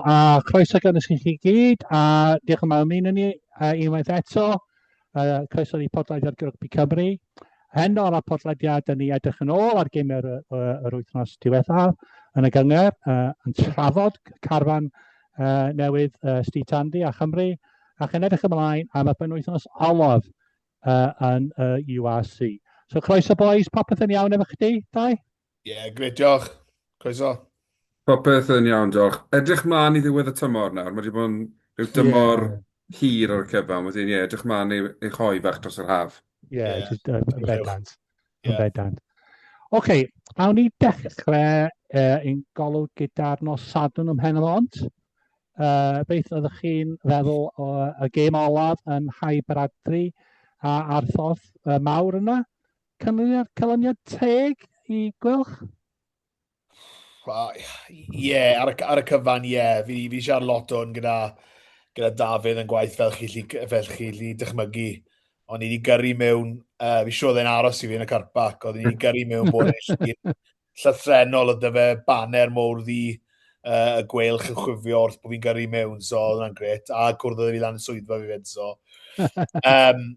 a chroeso gynnes i chi gyd, a diolch yn fawr am ymuno ni unwaith eto. Croeso i podlediad Rygbi Cymru. Heno ar y podlediad, dyn ni edrych yn ôl ar gemau'r yr, yr wythnos diwethaf yn y gynghrair, yn trafod carfan newydd Steve Tandy a Chymru, ac yn edrych ymlaen am y penwythnos olaf yn y URC. So croeso boys, popeth yn iawn efo chdi, Dai? Ie, yeah, gret, diolch. Croeso. Popeth yn iawn, diolch. Edrych mlaen i ddiwedd y tymor nawr. Mae wedi bod yn rhyw dymor hir ar y cyfan. Wedyn, ie, edrych mlaen i, i choi fach dros yr haf. Ie, yeah, just yn bendant. Yn bendant. Oce, okay, awn ni dechrau ein golwg gyda'r nos Sadwrn ym Mhen-y-bont. Beth oeddech chi'n feddwl o y gêm olaf yn Nghae Bradley a a'r ffordd mawr yna? Canlyniad, canlyniad teg i Gweilch? Ie, yeah, ar, y, ar y cyfan, ie. Yeah. Fi, fi siarad lot o'n gyda, gyda Dafydd yn gwaith fel chi, fel chi lli dychmygu. O'n i wedi gyrru mewn, fi siŵr oedd e'n aros i fi yn y car park, oedd i wedi gyrru mewn bod yn llun llythrennol oedd fe baner mowr ddi y gweilch yn chwifio wrth bod fi'n gyrru mewn, so oedd hwnna'n gret. A cwrdd oedd fi lan y swyddfa fi fyd, so. Um,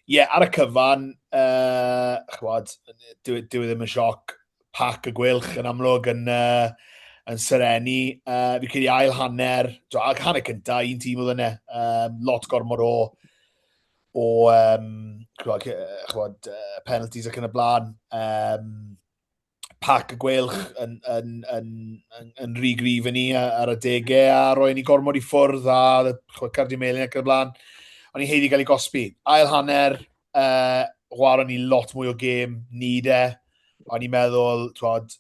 yeah, ar y cyfan, chwad, dyw, dyw e ddim yn sioc. Pac y gweilch yn amlwg yn, yn serenu. Fi credu ail hanner, ac hanner cynta, un tîm oedd yna. Um, lot gormod o o um, chwad, chwad, penalties ac yn y blaen. Um, pac y gweilch yn, yn, yn, yn, yn rhy gryf i ni ar y degau a roi ni gormod i ffwrdd a chwbod, cardiau melyn ac yn y blaen. O'n i'n haeddu gael ei gosbi. Ail hanner, chwarae ni lot mwy o gêm, ni de. O'n i'n meddwl, twod,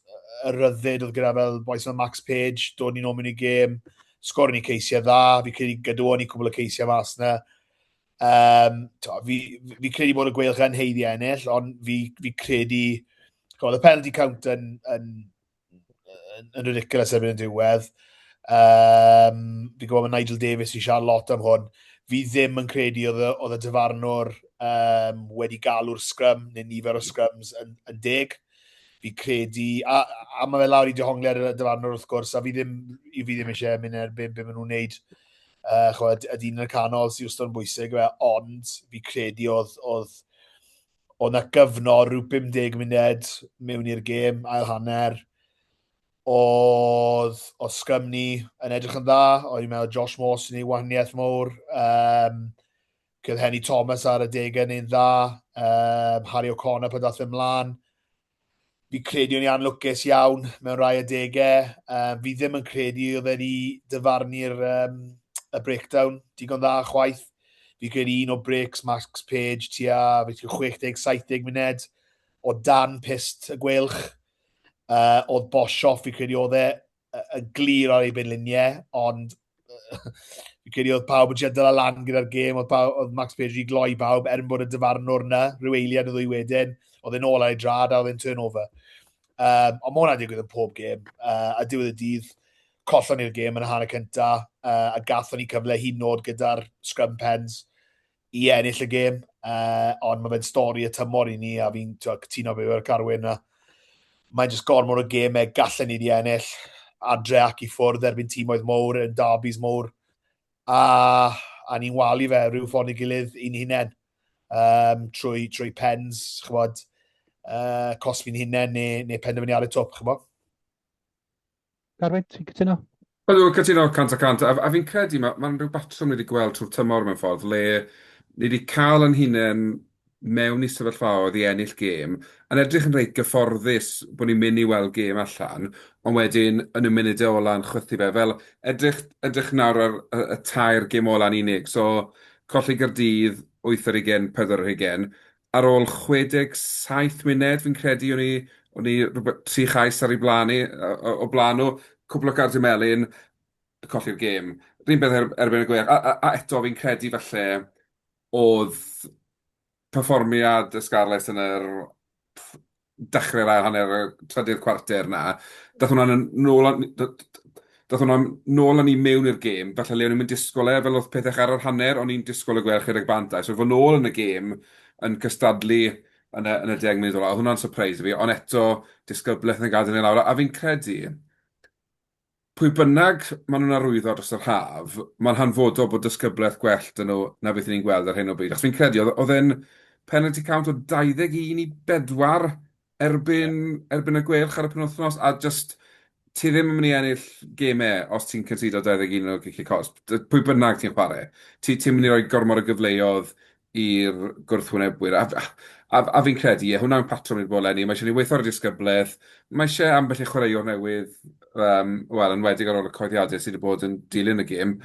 y ryddid oedd gyda fel boys fel Max Page, dod ni'n ôl mewn i gêm, sgorio ni ceisiau dda, fi credu gadwon ni cwbl o ceisiau mas yna. Um, to, fi, fi credu bod y gweilch yn haeddu ennill, ond fi, fi credu... Oedd y penalty count yn, yn, yn, yn ridiculous erbyn y diwedd. Um, fi'n gwybod mae Nigel Davies i siarad lot am hwn. Fi ddim yn credu oedd y, oedd y dyfarnwr um, wedi galw'r scrum, neu nifer o scrums yn, yn deg. Fi credu, a, a mae fe lawr i dehongliad y dyfarnwr wrth gwrs, a fi ddim, i fi ddim eisiau mynd erbyn beth maen nhw'n wneud. Ch'mod, y dyn yn y canol sydd wastad yn bwysig, fe, ond fi credu oedd, oedd, oedd na gyfnod rhyw 50 munud mewn i'r gêm, ail hanner, oedd, oedd scrum ni yn edrych yn dda, oedd i'n meddwl Josh Morse yn ei wahaniaeth mowr, um, Cydd Henry Thomas ar y degau neu'n dda, um, Harry O'Connor pan dath e mlaen, Fi credu o'n i anlwcus iawn mewn rhai adegau. Um, fi ddim yn credu oedd wedi dyfarnu'r um, y breakdown digon dda chwaith. Fi credu un o breaks Max Page tua 60-70 munud o dan pist y gweilch. Oedd Boshoff, fi credu oedd e yn glir ar ei benliniau, ond fi credu oedd pawb yn siarad lan gyda'r gêm, oedd, pawb, oedd Max Page wedi gloi pawb, er bod y dyfarnwr yna, rhyw eiliad neu ddwy wedyn, oedd e'n ôl ar ei drad a oedd e'n turnover. Um, ond mae hwnna'n digwydd yn pob gêm, a diwedd y dydd, collon ni'r gêm yn y hanner cynta, a gathon ni cyfle hyd nod gyda'r scrum pens i ennill y gêm, ond mae fe'n stori y tymor i ni, a fi'n cytuno fe efo'r Carwyn, a mae'n jyst gormod o gemau gallen ni wedi ennill adre ac i ffwrdd erbyn tîmoedd mowr, yn derbys mowr, a, a ni'n walu fe rhyw ffordd neu gilydd i'n hunain, um, trwy, trwy pens, chybod, cosbi'n hunain neu, neu penderfyniadau twp, chybod. Carwyn, ti'n cytuno? Ydw, cytuno 100%. A, a fi'n credu, mae'n ma rhyw batrwm ni wedi gweld trwy'r tymor mewn ffordd, le ni wedi cael yn hunain mewn i sefyllfaoedd i ennill gêm, yn edrych yn reit gyfforddus bod ni'n mynd i weld gêm allan, ond wedyn yn y munudau ola'n chwythu fe. Fel edrych, edrych nawr ar y, y tair gêm ola'n unig. So, colli Gaerdydd, 8 ar 20, 4 ar 20, ar ôl 67 munud, fi'n credu, o'n i, o'n i rhywbeth, tri chais ar ei blaen i, o, o blaen nhw, cwpl o cardiau melyn, colli'r gêm. Yr un peth er, erbyn y Gweilch. A, a, a eto, fi'n credu falle oedd perfformiad y Scarlets yn yr dechrau'r ail hanner, y trydydd cwarter 'na, daeth hwnna'n nôl â daeth hwnna'n nôl â ni mewn i'r gêm, falle le o'n i'm yn disgwyl e, fel oedd pethau ar yr hanner, o'n i'n disgwyl y Gweilch rhedeg bant 'da. So fod nôl yn y gêm, yn cystadlu yn y yn y deg munud ola, oedd hwnna'n surprise i fi, ond eto, disgyblaeth yn gadael ni lawr, a fi'n credu, Pwy bynnag maen nhw'n arwyddo dros yr haf, mae'n hanfodol bod disgyblaeth gwell 'da nhw na beth 'y ni'n gweld ar hyn o bryd. Achos fi'n credu oedd oedd e'n penalty count o 21 i 4 erbyn, erbyn y Gweilch ar y penwythnos, a jyst ti ddim yn mynd i ennill gemau os ti'n concedo 21 o giciau cosb. Pwy bynnag ti'n chwarae. Ti, ti'n mynd i roi gormod o gyfleoedd i'r gwrthwynebwyr. A, a, a fi'n credu, ie, hwnna'n patrwm i'r bol eleni. Mae eisiau ni weithio ar y disgyblaeth, mae eisiau ambell i chwaraewr newydd, um, wel, yn enwedig ar ôl y coeddiadau sydd wedi bod yn dilyn y gêm,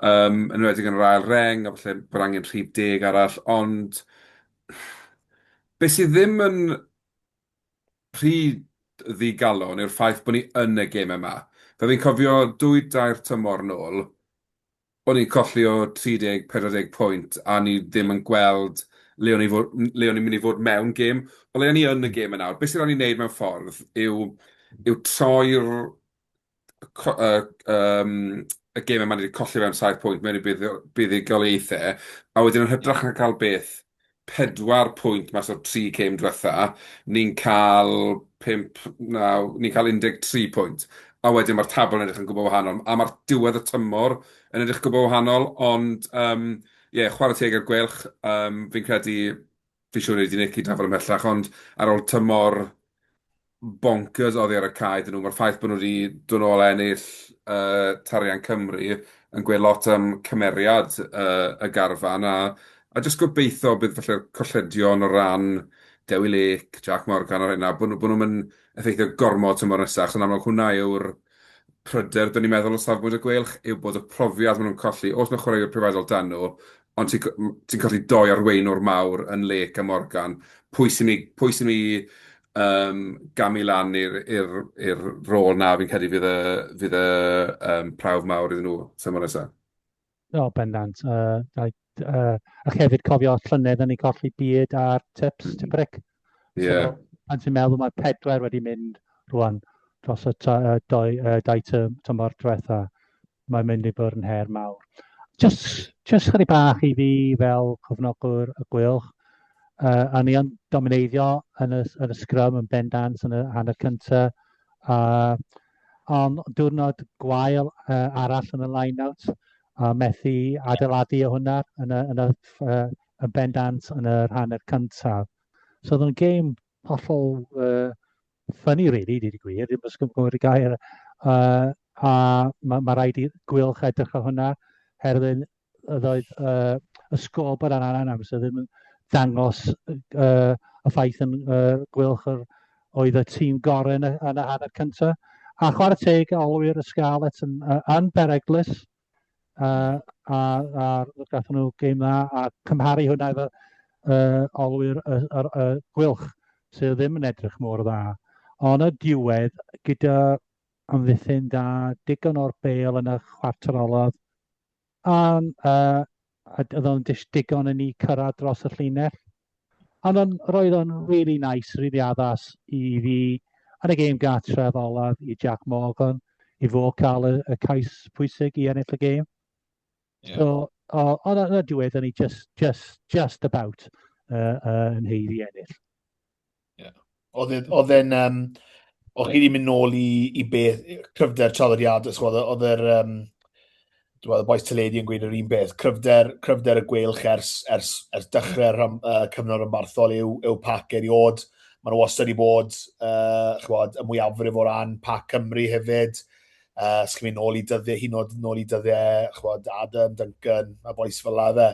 um, yn enwedig yn yr ail reng, a falle bod angen rhif deg arall, ond beth sydd ddim yn rhy ddigalon yw'r ffaith bod ni yn y gêm yma. Fel fi'n cofio dwy dair tymor nôl, o'n i'n colli o 30, 40 pwynt a ni ddim yn gweld le o'n i fod, le o'n i'n mynd i fod mewn gêm. O leia ni yn y gêm yna nawr. Beth sydd raid ni wneud mewn ffordd yw, yw troi'r uh, um, y gêm yma ni wedi colli fewn 7 pwynt mewn i buddugoliaethau, a wedyn yn hytrach na cael beth 4 pwynt mas o'r 3 gêm dwetha, ni'n cael 5, 9, ni'n cael 13 pwynt. A wedyn mae'r tabl yn edrych yn gwbl wahanol, a mae'r diwedd y tymor yn edrych gwbl wahanol, ond um, ie, chwarae teg i'r Gweilch, um, fi'n credu, fi'n siŵr ni wedi Nicky drafod ymhellach, ond ar ôl tymor bonkers oddi ar y cae 'dyn nhw. Mae'r ffaith bod nhw wedi dod nôl a ennill uh, Tarian Cymru yn gweud lot am cymeriad uh, y garfan a, a jyst gobeithio bydd falle'r colledion o ran Dewi Lake, Jack Morgan a'r hynna, bod nhw, bod nhw'n effeithio gormod tymor nesaf, achos yn amlwg hwnna yw'r pryder, dyn ni'n meddwl o safbwynt y Gweilch, yw bod y profiad maen nhw'n colli, oes mae chwaraewyr profiadol dan nhw, ond ti'n ti colli doi arweinwr mawr yn Lake a Morgan. Pwy sy'n mynd pwy sy'n mynd i um, gamu lan i'r rôl na, fi'n credu fydd y, fydd y um, prawf mawr iddyn nhw tymor nesaf. O, bendant. Uh, uh, a hefyd cofio llynedd yn ei colli byd ar tips, Tipric. Yeah. So, pan ti'n meddwl mae pedwar wedi mynd rwan dros y doi, dau tymor diwetha, mae'n mynd i fod yn her mawr. Just, just chydig bach i fi fel cofnogwr y Gweilch. Uh, a ni yn domineiddio yn y, yn y sgrym yn bendant yn y hanner cyntaf. Uh, ond diwrnod gwael uh, arall yn y line-out a methu adeiladu o hwnna yn y, yn y, uh, yn bendant yn yr hanner cyntaf. So oedd o'n gêm hollol uh, funny really, dweud y gwir, ddim yn gwybod y gair. Uh, a mae ma rhaid i Gweilch edrych ar hwnna, herwydd oedd uh, y sgôr ar ran amser ddim yn dangos uh, y ffaith yn uh, Gweilch yr, oedd y tîm gorau yn y, yn y hanner cyntaf. A chwarae teg, olwyr y Scarlets yn, uh, yn bereglus, uh, a, a gathon nhw gêm dda, a cymharu hwnna efo uh, olwyr y, y, y Gweilch, sydd ddim yn edrych mor dda. Ond y diwedd, gyda amddiffyn da, digon o'r bêl yn y chwarter olaf, a, uh, a oedd o'n digon i ni cyrraedd dros y llinell. Ond o'n, roedd o'n really nice, really addas i fi yn y gêm gartref olaf i Jack Morgan, i fo cael y, y cais pwysig i ennill y gêm. Yeah. So, ond yn y diwedd, o'n i just, just, just about uh, uh, yn haeddu ennill. Yeah. Oedd e'n... Um, o'ch chi wedi mynd nôl i, i beth, cryfder traddodiadol, so oedd yr, um, y bois teledu yn gweud yr un beth, cryfder, cryfder y Gweilch ers, ers, ers dechrau'r uh, cyfnod rhanbarthol yw, yw pac eriod. Maen nhw wastad wedi bod uh, chwod, y mwyafrif o ran pac Cymru hefyd. Uh, os chi'n mynd nôl i dyddiau, hyn oed nôl i dyddiau, chwod, Adam, Duncan, a bois fel la fe.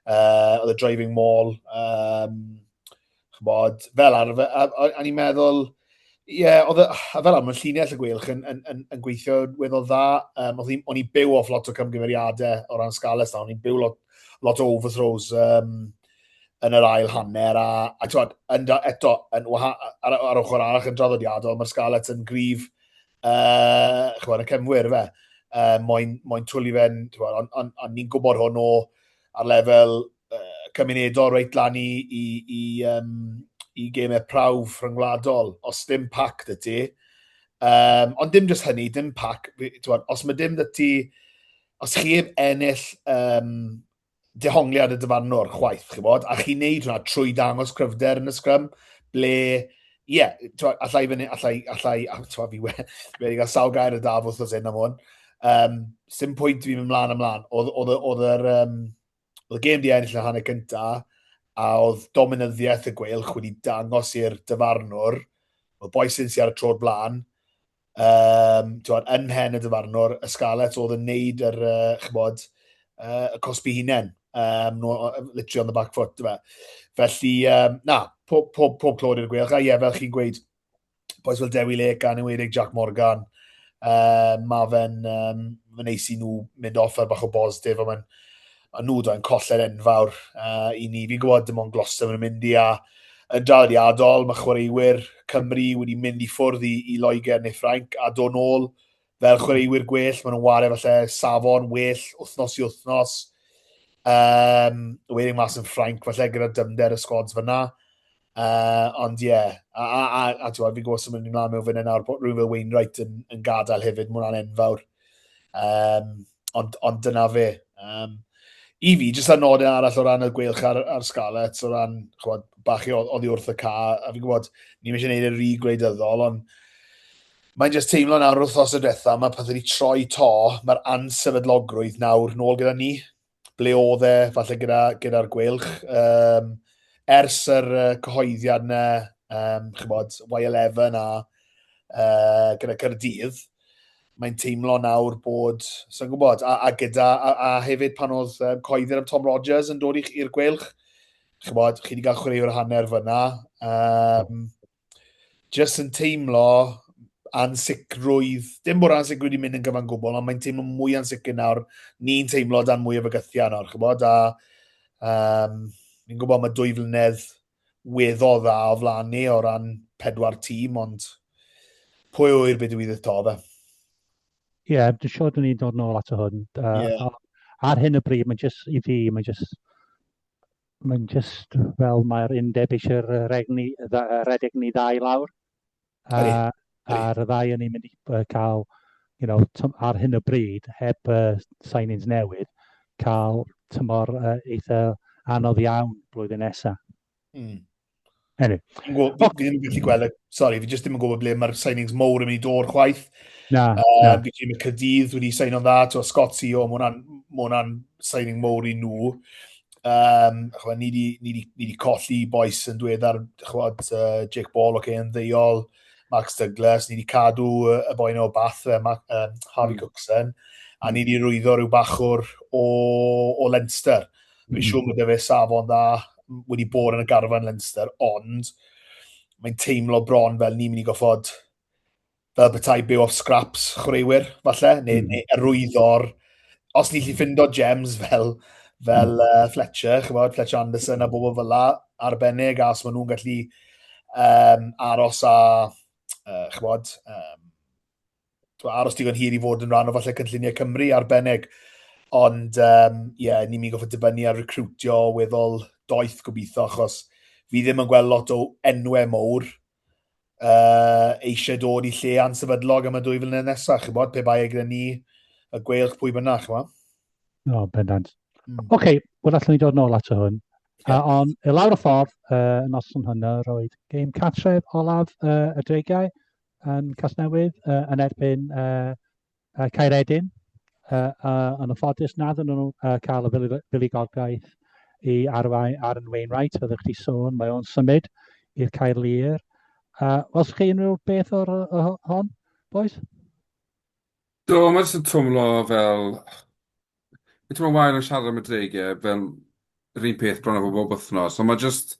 Uh, oedd y driving maul, um, ch'mod, fel arfer, a, a, a ni'n meddwl, ie, yeah, oedd, a fel arfer, mae llinell y Gweilch yn, yn, yn, yn gweithio weddol dda. Um, o'n i'n byw off lot o cymgymeriadau o ran Scarlets na, o'n i'n byw lot, lot o overthrows um, yn yr ail hanner, a, a twod, yn, eto, yn, ar, ar ochr arall yn draddodiadol, mae'r Scarlets yn gryf, uh, ch'mod, y cefnwyr, fe, uh, moyn, moyn twli fe'n, ond on, on, ni'n gwybod hwn o ar lefel uh, cymunedol reit lan i, i, i, um, i gemau prawf rhyngwladol, os dim pac dy ti. Um, ond dim jyst hynny, dim pac. Twod, os mae dim dy ti, os chi heb ennill um, dehongliad y dyfarnwr chwaith, chi bod, a chi'n neud hwnna trwy dangos cryfder yn y sgrym, ble Ie, yeah, allai fyny, allai, allai, twa, fi wedi cael sawl gair y daf wrthos hyn am hwn. Sim pwynt fi mynd mlaen ymlaen. Oedd, oedd, oedd, yr, um, oedd y gêm di ennill yn hanner cynta, a oedd dominyddiaeth y gweilch wedi dangos i'r dyfarnwr, oedd boi sy'n sy ar y tro'r blaen, twod, yn mhen y dyfarnwr, y Scarlets oedd yn neud yr, chybod, y cosbi hunain. No, literally on the back foot, dyfe. Felly, na, pob, pob, pob clod i'r gweilch. A ie, fel chi'n gweud, boys fel Dewi Lake a'n enwedig Jack Morgan, mae fe'n um, ma neis i nhw mynd off ar bach o bositif, a mae'n a nhw do'n colled enfawr i ni. Fi'n gwybod dim ond Gloucester maen nhw'n mynd i a yn draddodiadol mae chwaraewyr Cymru wedi mynd i ffwrdd i, i Loegr neu Ffrainc a dod nôl fel chwaraewyr gwell. Maen nhw'n wario falle safon well wythnos i wythnos. Um, wedyn mas yn Ffrainc falle gyda dyfnder y squads fyna. Ond ie, yeah. a, a, a, a, a fi'n gwybod symud ymlaen mewn fyna nawr, bod rhywun fel Wainwright yn, yn gadael hefyd, mae hwnna'n enfawr. Um, ond, ond dyna fe. Um, I fi, jyst ar nodyn arall o ran y gweilch ar, ar Scarlets, o ran chwad, bach i oddi wrth y ca, a fi'n gwybod, ni'n eisiau gwneud e rhy gwleidyddol, ond mae'n jyst teimlo nawr wrth os y diwetha, mae pethau wedi troi to, mae'r ansefydlogrwydd nawr nôl gyda ni, ble oedd e, falle gyda, gyda'r gweilch. Um, ers yr uh, cyhoeddiad yna, um, chybod, Y11 a uh, gyda Cyrdydd, mae'n teimlo nawr bod, sa'n gwybod, a, a gyda, a, a hefyd pan oedd um, coeddiad am Tom Rogers yn dod i'r gweilch, chybod, chi wedi cael chwaraewr hanner fyna. Um, just yn teimlo ansicrwydd, dim bod ansicrwydd wedi mynd yn gyfan gwbl, ond mae'n teimlo mwy ansicr nawr, ni'n teimlo dan mwy o fygythiad nawr, chybod, a um, ni'n gwybod mae dwy flynedd weddol dda o flaen ni o ran pedwar tîm, ond pwy ŵyr beth ddigwydd to fe. Ie, yeah, dwi'n siŵr dyn ni'n dod nôl ato hwn. Uh, yeah. Ar hyn o bryd, mae'n just, i fi, mae'n just mae'n just fel mae'r undeb eisiau'r regni, redeg ni ddau lawr. A, a'r ddau yn ni'n mynd i cael, you know, ar hyn o bryd, heb uh, signings newydd, cael tymor uh, eitha anodd iawn blwyddyn nesaf. Anyway. Fi ddim yn gallu gweld, sorry, fi jyst ddim yn gwybod ble mae'r signings mowr yn mynd i dod chwaith. Na, na. Fi credu mae Caerdydd wedi signo'n dda, to Scott Sio, mae hwnna'n ma hwnna signing mowr i nhw. Um, chwa, ni di, ni di, ni di colli boys yn diweddar, chwad, uh, Jake Ball, oce, okay, yn ddeuol, Max Douglas, ni di cadw y boi o Bath, Mark, Harvey Cookson, a ni di rwyddo rhyw bachwr o, o Leinster. Fi'n siŵr mae 'da fe safon dda wedi bod yn y garfan Leinster, ond mae'n teimlo bron fel ni'n mynd i goffod fel petai byw off scraps chwaraewyr, falle, neu, neu arwyddo'r... Os ni'n gallu ffindo gems fel, fel Fletcher, chymod, Fletcher Anderson a bobl fel la, arbennig, a os maen nhw'n gallu um, aros a, chymod, um, aros digon hir i fod yn rhan o falle cynlluniau Cymru arbennig. Ond um, yeah, ni'n mynd i goffod dibynnu ar recrwtio weddol doeth gobeithio, achos fi ddim yn gweld lot o enwau mowr eisiau dod i lle ansefydlog am y dwy flynedd nesaf, chybod, pe bai e gyda ni y gweilch pwy bynnag, chybod. O, bendant. Oce, okay, wel allwn ni dod nôl ato hwn. Yeah. Ond i lawr y ffordd, uh, noson hynny, roedd gêm cartref olaf uh, y dreigiau yn Casnewydd uh, yn erbyn uh, uh, Caeredin. Uh, uh, yn ffodus nad yn nhw uh, cael y fuddugoliaeth i arwain Aaron Wainwright, fel ydych chi sôn, mae o'n symud i'r Caerlŷr. Uh, Welsoch chi unrhyw beth o'r hon, boys? Do, mae jyst yn twmlo fel... Fi'n teimlo'n wael yn siarad am y Dreigiau fel yr un peth bron a bod bob wythnos, ond mae jyst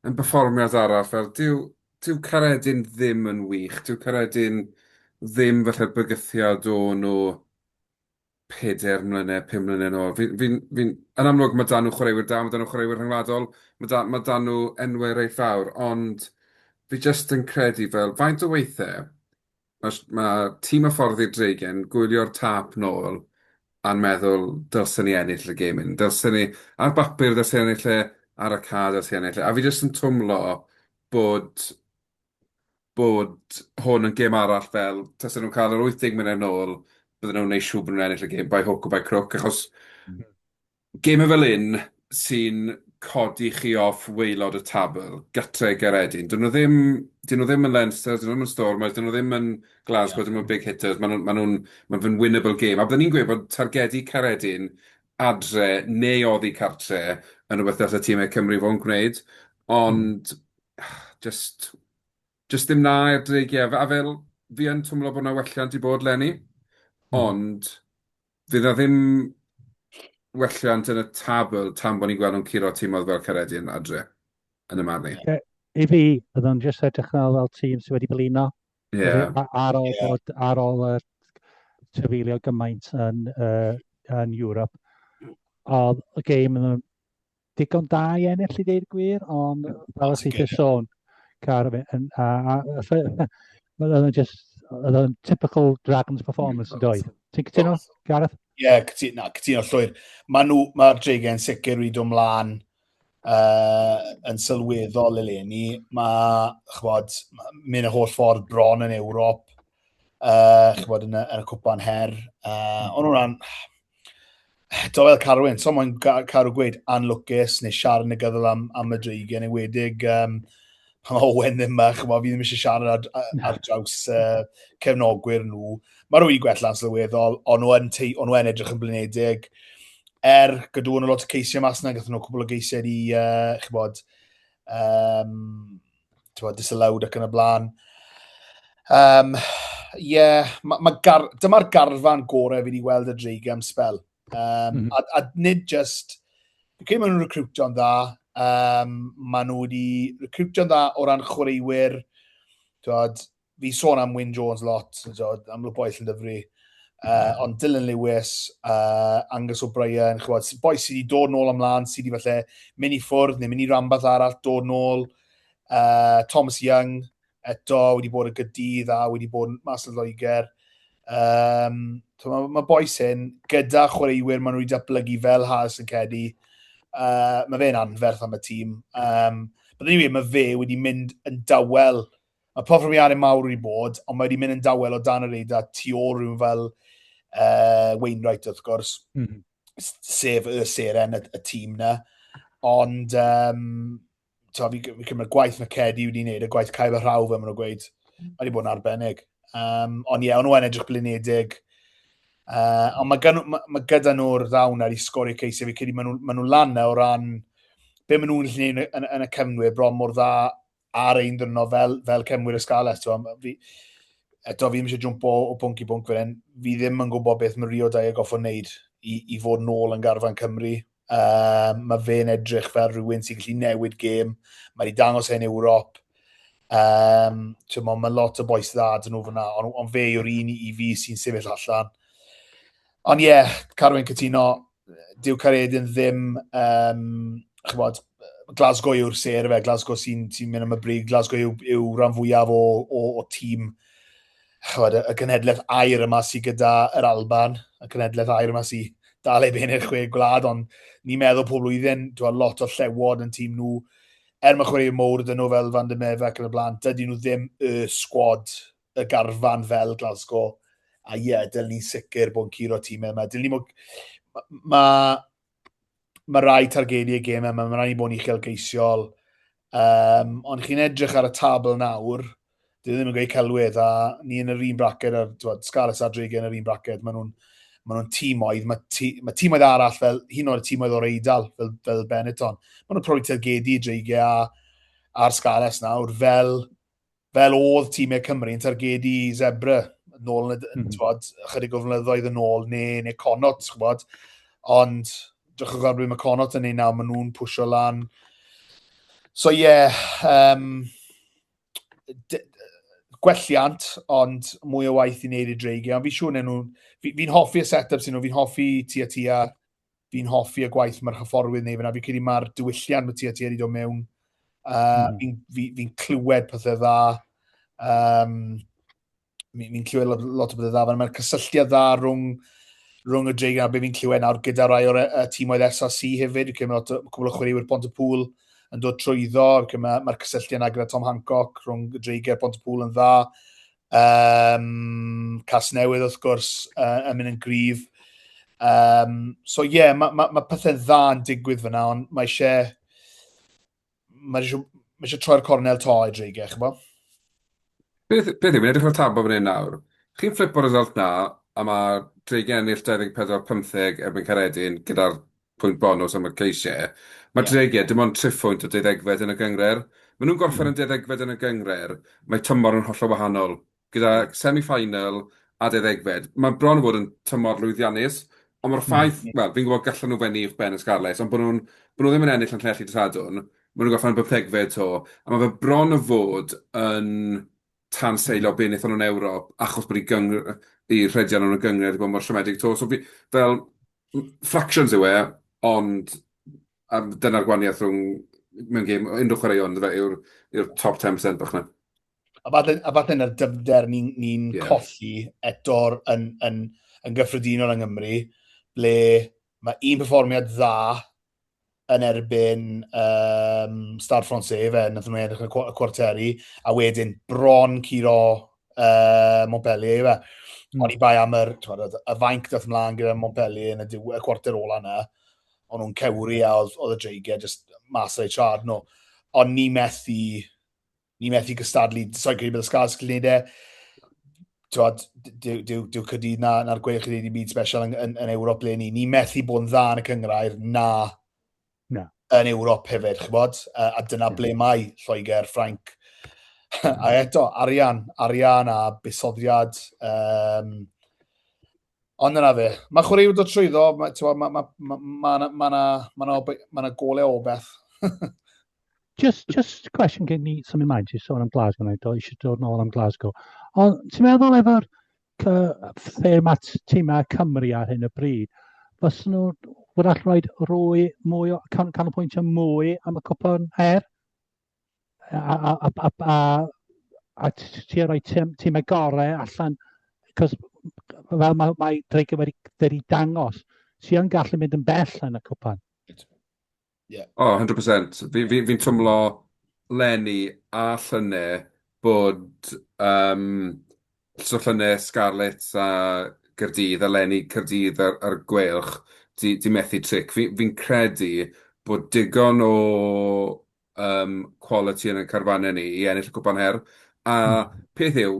yn berfformiad arall fel dyw dyw Caeredin ddim yn wych, dyw Caeredin ddim falle'r bygythiad o'n nhw pedair mlynedd, 5 mlynedd nôl. Fi'n fi'n fi'n... Yn amlwg mae 'da nhw chwaraewyr da, mae 'da nhw chwaraewyr rhyngwladol, mae 'da mae 'da nhw enwau reit fawr, ond fi jyst yn credu fel faint o weithiau Mae ma' tîm hyfforddi'r Dreigiau'n gwylio'r tâp nôl a'n meddwl dylsen ni ennill y gêm hyn. Dylsen ni, ar bapur dylsen ni ennill e, ar y cae dylsen ni ennill e. A fi jyst yn twmlo bod bod hwn yn gêm arall fel tasen nhw'n cael yr 80 munud nôl, bydden nhw'n gwneud siŵr bod nhw'n ennill y gêm by hook or by crook, achos gemau fel hyn sy'n codi chi off waelod y tabl, gytre i Gaeredin. Dyn nhw ddim, dyn nhw ddim yn Leinster, dyn nhw ddim yn Stormers, dyn nhw ddim yn Glasgow, dyn nhw'n big hitters, maen nhw'n, maen nhw'n, maen nhw'n winnable game. A byddwn ni'n gweud bod targedu Caeredin adre neu oddi cartre yn rhywbeth dylai tîmau Cymru fod yn gwneud, ond just, just ddim na i'r Dreigiau. A fel, fi yn twmlo bod 'na welliant 'di bod 'leni, ond fydd 'na ddim welliant yn y tabl tan bod ni'n gweld nhw'n curo timoedd fel Caeredin adre, yn y marn i. Ie, i fi, byddwn nhw'n jyst edrych yn fel tîm sydd wedi blino. Ie. Ar ôl bod, ar ôl y trafeilio gymaint yn, uh, yn Europe. Oedd y gêm yn digon da i ennill i ddeud y gwir, ond fel y ti'n sôn, car, a, a, a, oedd yn just, oedd yn typical Dragons performance yn doedd. Ti'n cytuno, Gareth? Ie, yeah, cytuno, na, cytuno llwyr. Mae nhw, mae'r Dreigiau'n sicr wedi dod mlaen yn sylweddol eleni. Mae, chwbod, mynd y holl ffordd bron yn Ewrop, chwbod, yn y cwpan her. Ond hwnna'n, eto fel Carwyn, so mae'n Carw gweud anlwcus neu siarad negyddol am y Dreigiau, yn enwedig pan mae Owen ddim yma, chymod, fi ddim eisiau siarad ar draws cefnogwyr nhw. Mae nhw wedi gwella'n sylweddol, ond nhw yn, on nhw yn edrych yn blinedig. Er, gydw nhw lot o ceisiau mas yna, gathon nhw cwbl o geisiau i, chybod, tibod, disallowed ac yn y blaen. Yeah, ma, ma gar, dyma'r garfan gorau fi wedi weld y Dreigiau am spel. A nid just, fi'n credu maen nhw'n recrwtio'n dda, maen nhw wedi recrwtio'n dda o ran chwaraewyr, tibod, fi sôn am Wyn Jones lot, tibod, amlwg boi Llandyfri, ond Dylan Lewis, Angus O'Brien, chibod, boi sydd wedi dod nôl ymlaen, sydd wedi falle mynd i ffwrdd neu mynd i ranbarth arall, dod nôl, Thomas Young, eto wedi bod y Gydydd a wedi bod mas yn Lloegr. So mae ma bois hyn, gyda chwaraewyr maen nhw wedi datblygu fel Harrison Cedi, mae fe'n anferth am y tîm. But anyway, mae fe wedi mynd yn dawel. Mae perfformiadau mawr wedi bod, ond mae wedi mynd yn dawel o dan y radar tu ôl rhywun fel Wainwright, wrth gwrs, sef y seren y tîm na. Ond to, fi cymryd gwaith mae Cedi wedi wneud, y gwaith cael y rhaw fel maen nhw'n gweud, mae wedi bod yn arbennig. Ond ie, o'n nhw yn edrych blinedig. Ond mae, gan, ma, ma gyda nhw'r ddawn ar i sgorio ceisiau. Fi credu maen nhw, ma nhw lan o ran be maen nhw'n gallu gwneud yn y cefnwyr bron mor dda ar ein dyrno fel cefnwyr y Scarlets. Fi, eto, fi ddim eisiau jwmpo o pwnc i bwnc fan hyn. Fi ddim yn gwybod beth mae Rio Dyer goffo wneud i fod nôl yn garfan Cymru. Mae fe'n edrych fel rhywun sy'n gallu newid gêm. Mae wedi dangos e'n Ewrop. Mae lot o bois dda dyn nhw fyna, ond on fe yw'r un i fi sy'n sefyll allan. Ond ie, yeah, Carwyn cytuno, dyw Caeredin ddim, chybod, Glasgow yw'r ser fe, Glasgow sy'n sy mynd am y brig, Glasgow yw rhan fwyaf o tîm chybod, y genhedlaeth aur yma sydd gyda yr Alban, y genhedlaeth aur yma sydd dal ei ben i'r chwe gwlad, ond ni'n meddwl pob blwyddyn, dwi'n lot o llewod yn tîm nhw, er mae chwaraewyr mowr dyn nhw fel Van der Merwe ac yn y blaen, dydyn nhw ddim y sgwad, y garfan fel Glasgow, a ie, yeah, dylen ni'n sicr bod yn curo tîmau yma. Dylen ni mod... Mae ma rai targedu y gêm yma, mae rhaid i bod yn uchelgeisiol. Ond chi'n edrych ar y tabl nawr, dwi ddim yn gweud celwydd, a ni yn yr un bracket, ar, twod, Scarlets a Dreigiau yn yr un bracket, maen nhw'n ma nhw tîmoedd, mae ti, ma tîmoedd arall fel, hyn oed y tîmoedd o'r Eidal, fel Benetton, maen nhw'n probably targedu Dreigiau a'r Scarlets nawr, fel oedd tîmau Cymru yn targedu Zebre nôl yn y, twod, ychydig o flynyddoedd yn ôl, neu Connacht, ch'bod. Ond drychwch ar beth mae Connacht yn ei nawr, maen nhw'n pwysio lan. So ie, yeah, gwelliant, ond mwy o waith i wneud i Dreigiau. Ond fi'n siŵr nhw, fi'n hoffi y set-up sy'n nhw, fi'n hoffi Tia Tia, fi'n hoffi y gwaith mae'r hyfforwydd neu fyna. Fi'n credu mae'r diwylliant mae Tia Tia wedi dod mewn. Fi'n fi, fi clywed pethau dda. Fi'n clywed lot o pethau dda. Mae'r cysylltiad dda rhwng y Dreigiau a be fi'n clywed nawr gyda rai o'r tîmoedd SRC hefyd. Fi'n credu mae lot o cwbl o chwaraewyr Pontypool yn dod trwyddo. Fi'n credu mae'r cysylltiad yna gyda Tom Hancock rhwng y Dreigiau a Pontypool yn dda. Casnewydd wrth gwrs yn mynd yn gryf. So ie, yeah, mae ma pethau dda yn digwydd fyna, ond mae eisiau Mae eisiau, ma eisiau troi'r cornel to i Dreigiau, ch'bo? Beth, beth yw, fi'n edrych ar y tabl fan hyn nawr. Chi'n flipo'r result na, a mae Dreigiau ennill 24-15 erbyn Caeredin gyda'r pwynt bonws am y ceisiau. Mae yeah. Dreigiau dim ond triphwynt o deuddegfed yn y gynghrair. Maen nhw'n gorffen yn deuddegfed yn y gynghrair, mae tymor yn hollol wahanol. Gyda semi-final a deuddegfed, mae bron o fod yn tymor lwyddiannus, ond mae'r ffaith, wel, fi'n gwybod gallan nhw fennu uwchben y Scarlets, ond bod nhw'n bod nhw ddim yn ennill yn Llanelli dydd Sadwrn, maen nhw'n gorffen yn bymthegfed 'to, a mae fe bron o fod yn tanseilio be wnaethon nhw yn Ewrop, achos bod eu gyng- eu rhediad nhw yn y gynghrair wedi bod mor siomedig 'to. So fi, fel, fractions yw e, ond a dyna'r gwahaniaeth rhwng mewn gêm, unrhyw chwaraeon, yndyfe, yw'r yw'r top 10% bach 'na. A falle, a falle na'r dyfnder ni'n ni, ni yeah. colli eto'r yn, yn, yn gyffredinol yng Nghymru, ble mae un perfformiad dda yn erbyn um, Stade Francais, fe, nath nhw edrych yn y cwarteri, a wedyn bron curo Montpellier, fe. Oni bai am yr, twod, y fainc dath mlaen gyda Montpellier yn y, diw, y cwarter ola yna, o'n nhw'n cewri a oedd, oedd y dreigiau just mas ar eu trad nhw. Ond ni methu, ni methu gystadlu, so'n credu bydd y Scarlets yn gwneud e. Twod, dyw, dyw, dyw Caerdydd na, na'r Gweilch yn gwneud i byd special yn, yn, yn Ewrop le ni. Ni methu bod yn dda yn y cynghrair na, na. yn Ewrop hefyd, chybod? A, a dyna ble mae Lloegr, Ffrainc. a eto, arian, arian a buddsoddiad. Um, ond yna fe. Mae chwaraewyr dod trwyddo, mae ma, ma, ma, ma, ma, ma, ma, ma, ma, ma golau o beth. Just, just question gen i symud mlaen, ti'n sôn am Glasgow, na i do, eisiau dod nôl am Glasgow. Ond ti'n meddwl efo'r lle mae tîmau Cymru ar hyn o bryd, fyswn nhw wrach rhaid rwy mwy o, canolbwyntio mwy am y cwpan her? A, a, a, a, a, a ti rhoi tîmau gorau allan, cos fel mae, mae Dreigiau wedi, wedi dangos, ti yn gallu mynd yn bell yn y cwpan. Yeah. O, 100%. Fi'n fi, fi twmlo leni a llynedd bod um, so llynedd Scarlets a Gaerdydd a leni Caerdydd a'r, a'r Gweilch di, di methu tric. Fi'n fi credu bod digon o um, quality yn y carfannau ni i ennill y cwpan her. A peth yw,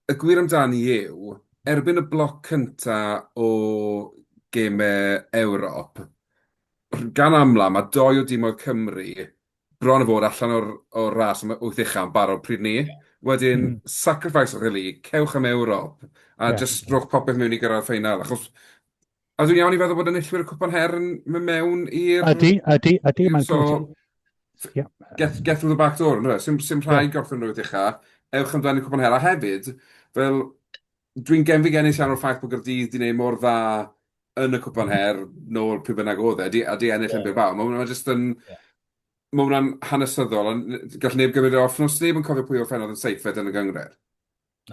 y gwir amdani yw, erbyn y bloc cynta o gemau Ewrop, gan amla, mae dou o dimoedd Cymru bron o fod allan o'r, o'r ras am wyth ucha yn barod pryd ni. Wedyn, sacrifice o'ch league, cewch am Ewrop, a yeah. just rhowch popeth mewn i gyrraedd ffeinal. Achos, a dwi'n iawn i feddwl bod enillwyr y cwpan her yn mynd mewn i'r... Ydy, ydy, ydy. Mae'n so, yeah. get, get through the back door, ynddo? Sim, sim rhaid yeah. gorffen rhywbeth ucha. Ewch amdano cwpan her. A hefyd, fel, Dwi'n genfigennus iawn o'r ffaith bod Gaerdydd 'di wneud mor dda yn y Cwpan Her nôl pryd bynnag oedd e, a 'di ennill yn Bilbao. Mae hwnna jyst yn... Mae hwnna'n hanesyddol, a gall neb gymryd e off nhw. Sneb yn cofio pwy orffennodd yn seithfed yn y gynghrair.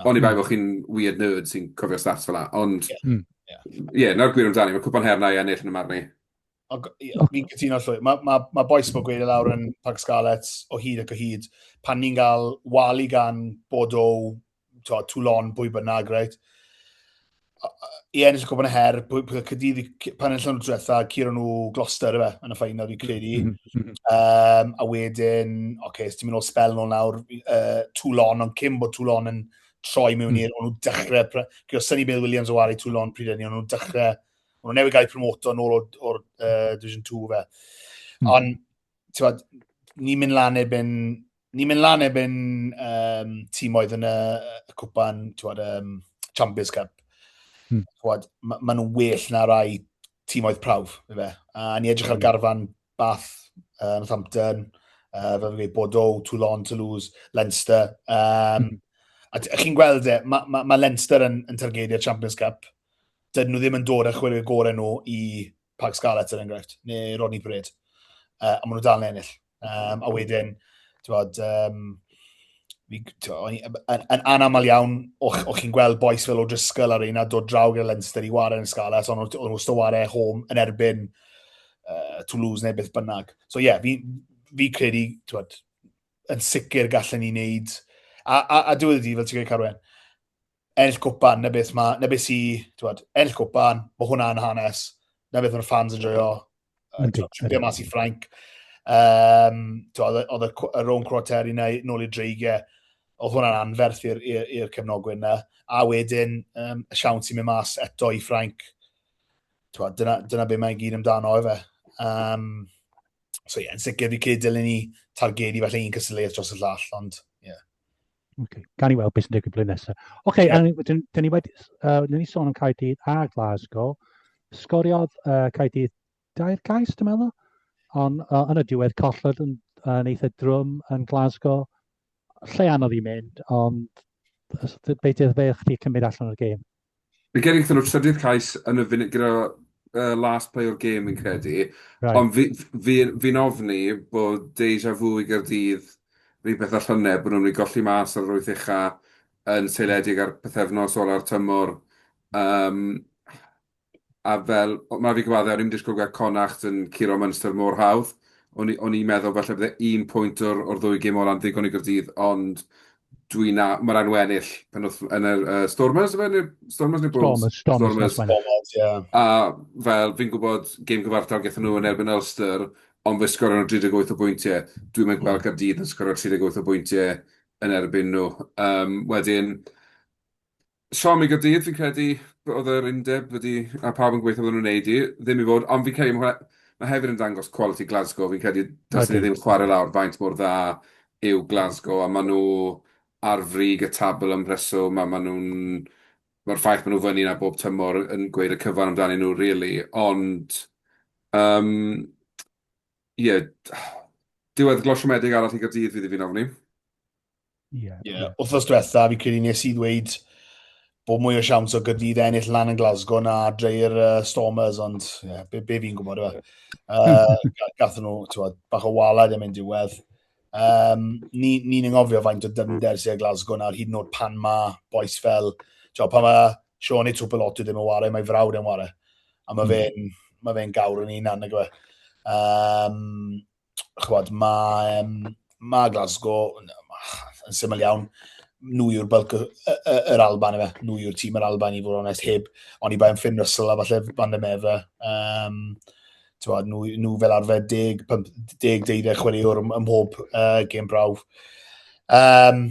Oni bai bod chi'n weird nerd sy'n cofio stats fel 'na, ond... Ie, 'na'r gwir amdani, mae'r Cwpan Her 'na i ennill yn 'y marn i. Fi'n cytuno llwyr. Mae ma, ma bois mae'n gweud e lawr yn Parc Scarlets o hyd ac o hyd. Pan ni'n cael wali gan Bordeaux, to, Toulon, pwy bynnag, right? I ennill y cwpan y her, pwy, pwy Caerdydd, pan enillon nhw diwetha, curo nhw Gloucester, efe, yn y ffeinal, fi'n credu. Um, a wedyn, oce, okay, ti'n mynd o'r spel nôl nawr, Toulon, ond cyn bod Toulon yn troi mewn i'r, o'n nhw dechrau, gyda Sonny Bill Williams o wario Toulon pryd hynny, o'n nhw dechrau, o'n nhw newydd gael eu promoto nôl o'r, or, Division 2 fe. Ond, ti'n bod, ni'n mynd lan erbyn, ni'n mynd lan erbyn um, tîmoedd yn y, y cwpan, ti'n bod, um, Champions Cup. Ti'n bod, ma, ma nhw'n well na rai tîmoedd prawf, fe. A ni edrych ar garfan Bath, Northampton, fel fi'n gweud, Bordeaux, Toulon, Toulouse, Leinster. Um, A chi'n gweld e, mae ma, ma Leinster yn, yn targedu'r Champions Cup. Dydyn nhw ddim yn dod â chwaraewyr gorau nhw i Parc Scarlets, er enghraifft, neu Rodney Parade. A maen nhw dal yn ennill. Um, a wedyn, ti'n bod, um, yn, yn anaml iawn, o'ch, o'ch chi'n gweld bois fel O'Driscoll ar un a dod draw gyda Leinster i wario yn y Scarlets, ond o'n nhw wastad wario home yn erbyn Toulouse neu beth bynnag. So ie, yeah, fi, fi credu, ti'n yn sicr gallen ni wneud, a, a, a diwedd y dydd, fel ti'n gweud Carwen, ennill cwpan, na beth ma, na beth sy, ti'n ennill cwpan, mae hwnna'n hanes, na beth mae'r fans yn joio, tripio mas i Ffrainc. Um, oedd y, y rown cwarteri yna nôl i'r dreigiau, oedd hwnna'n anferth i'r cefnogwyr yna. A wedyn, um, y siawns i mynd mas eto i Ffrainc. Twad, dyna, dyna be mae'n gyd amdano efe. Um, so ie, yeah, yn sicr fi credu dylen ni targedu falle un cystadleuaeth dros y llall, ond ie. Yeah. Okay. Gan i weld beth sy'n digwydd blwyddyn nesaf. Oce, okay, yeah. dyn, dyn ni wedi, uh, dyn ni sôn am Caerdydd a Glasgow. Sgoriodd uh, Caerdydd dair cais, dwi'n meddwl. Ond uh, yn y diwedd colled yn, yn eitha drwm yn Glasgow. Lle anodd i mynd, ond beth yw'r fe chdi cymryd allan o'r gêm? Fi'n credu gaethon nhw trydydd cais yn y funud gyda uh, last play o'r gêm fi'n credu. Right. Ond fi'n fi, fi, fi ofni bod deja vu i Gaerdydd rhywbeth â llynedd, bod nhw'n mynd i golli mas ar yr wyth ucha yn seiliedig ar pythefnos ola'r tymor. Um, A fel, ma' fi gyfadde, o'n i'm disgwyl gweld Connacht yn curo Munster mor hawdd. O'n i o'n i'n meddwl falle bydde un pwynt o'r o'r ddwy gêm ola'n ddigon i Gaerdydd, ond dwi'n a- ma' raid nhw ennill penwth- yn yr yy Stormers ife neu Stormers neu Bulls? Stormers, Stormers, Stormers. Stormers, ie. A fel fi'n gwybod gêm gyfartal gaethon nhw yn erbyn Ulster, ond fe sgorion nhw 38 o bwyntiau. Dwi'm yn gweld Caerdydd yn sgorio 38 o bwyntiau yn erbyn nhw. Yym wedyn Siom i Gaerdydd fi'n credu oedd yr undeb wedi, a pawb yn gobeithio bydden nhw'n wneud i, ddim i fod, ond fi'n credu ma' ma' hefyd yn dangos quality Glasgow, fi'n credu dylsen ni ddim chwarae lawr faint mor dda yw Glasgow, a maen nhw ar frig y tabl am rheswm, a maen nhw'n, mae'r ffaith maen nhw fyny 'na bob tymor yn gweud y cyfan amdanyn nhw rili, ond yym ie, diweddglo siomedig arall i Gaerdydd fydd i fi'n ofni. Ie. Yeah, yeah. Wythnos diwetha, fi credu nes i ddweud bod mwy o siawns o Gaerdydd ennill lan yn Glasgow na adre i'r uh, Stormers, ond yeah, be, be fi'n gwybod yma. Uh, gathon nhw, ti'n bach o walad yn mynd diwedd. Um, Ni'n ni, ni anghofio faint o dyfnder sydd â Glasgow nawr, hyd yn oed pan mae bois fel, ti'n pan mae Sione Tupelotu ddim yn ware, mae frawd yn ware. A mae mm. fe'n ma fe gawr yn un anna, gwe. Um, chwbod, mae, um, mae Glasgow, yn syml iawn, nhw yw'r bulk yr Alban efe, nhw yw'r tîm yr Alban i fod yn onest, heb, ond i bai am Finn Russell a falle Van der Merwe. Um, t'wod, nhw, nhw fel arfer 10, 10, 12 chwaraewr ym, ym mhob uh, gêm brawf. Um,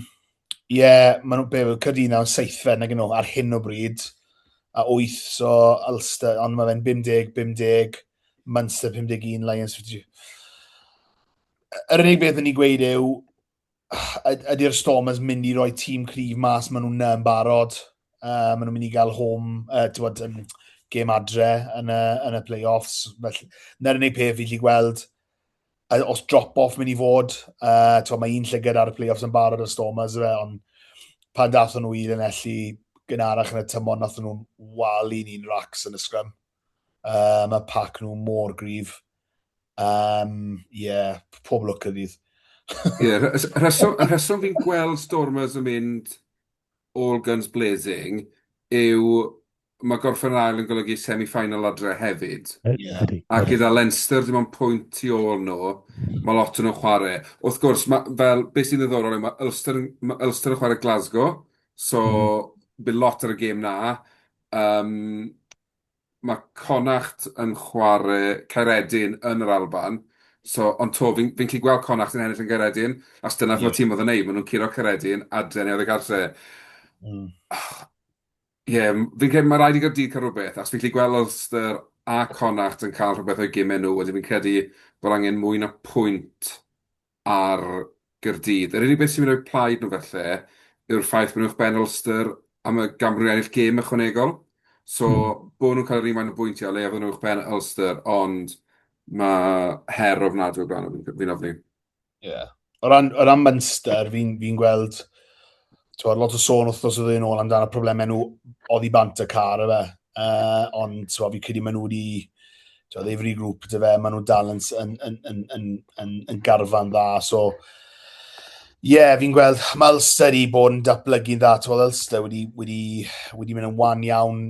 Ie, yeah, maen nhw, be, Caerdydd nawr yn seithfed nag nhw ar hyn o bryd, a 8, so Ulster, ond mae fe'n 50, 50, Munster 51, Lions 52. Yr unig beth yn ei gweud yw, ydy'r Stormers mynd i roi tîm cryf mas, maen nhw'n yn barod. Uh, maen nhw'n mynd i gael home, uh, bod, um, gêm adre yn y, yn y play-offs. Felly, na'r unig peth fi gallu gweld, os drop-off mynd i fod, uh, twod, mae un llygad ar y play-offs yn barod y Stormers, fe, ond pan dathon nhw i Llanelli gynharach yn y tymor, nathon nhw'n walu ni'n racs yn y scrum. Uh, mae pac nhw mor gryf. Um, yeah, pob lwc Caerdydd. Ie, yeah, rheswm, rheswm fi'n gweld Stormers yn mynd all guns blazing yw mae gorffen yn ail yn golygu semi-final adre hefyd. Yeah. A gyda Leinster dim ond pwynt tu ôl nhw, mae lot o'n nhw'n chwarae. Wrth gwrs, ma, fel, beth sy'n ddiddorol yw mae Ulster, ma Ulster yn chwarae Glasgow, so mm. bydd lot ar y gêm na. Um, mae Connacht yn chwarae Caeredin yn yr Alban. So, ond to, fi'n fi gallu gweld Connacht yn ennill yn Caeredin, achos dyna yeah. mae tîm oedd yn neud, maen nhw'n curo Caeredin adre neu oedd y gartre. Mm. Ie, yeah, fi'n credu mae rhaid i Gaerdydd cael rhywbeth, achos fi'n gallu gweld Ulster a Connacht yn cael rhywbeth o'i gemau nhw, wedyn fi'n credu bod angen mwy na pwynt ar Gaerdydd. Yr unig beth sy'n mynd i roi plaid nhw felly yw'r ffaith bod nhw'n uwchben Ulster am y gan bod nhw'n ennill gêm ychwanegol. So mm. bod nhw'n cael yr un faint o bwyntiau, o leiaf nhw uwchben Ulster, ond mae her ofnadwy o blaen nhw, fi'n ofni. Ie. Yeah. O ran, o ran Munster, fi'n fi gweld twod, lot o sôn wythnos o ddwy yn ôl amdano problemau nhw oddi bant y car, efe. Uh, ond twod, fi credu maen nhw wedi twod, they've regrouped efe, maen nhw dal yn, yn, yn, yn, yn, yn, yn garfan dda. So, ie, yeah, fi'n gweld, mae Ulster i bod yn datblygu'n dda. Twod, Ulster wedi, wedi, wedi mynd yn wan iawn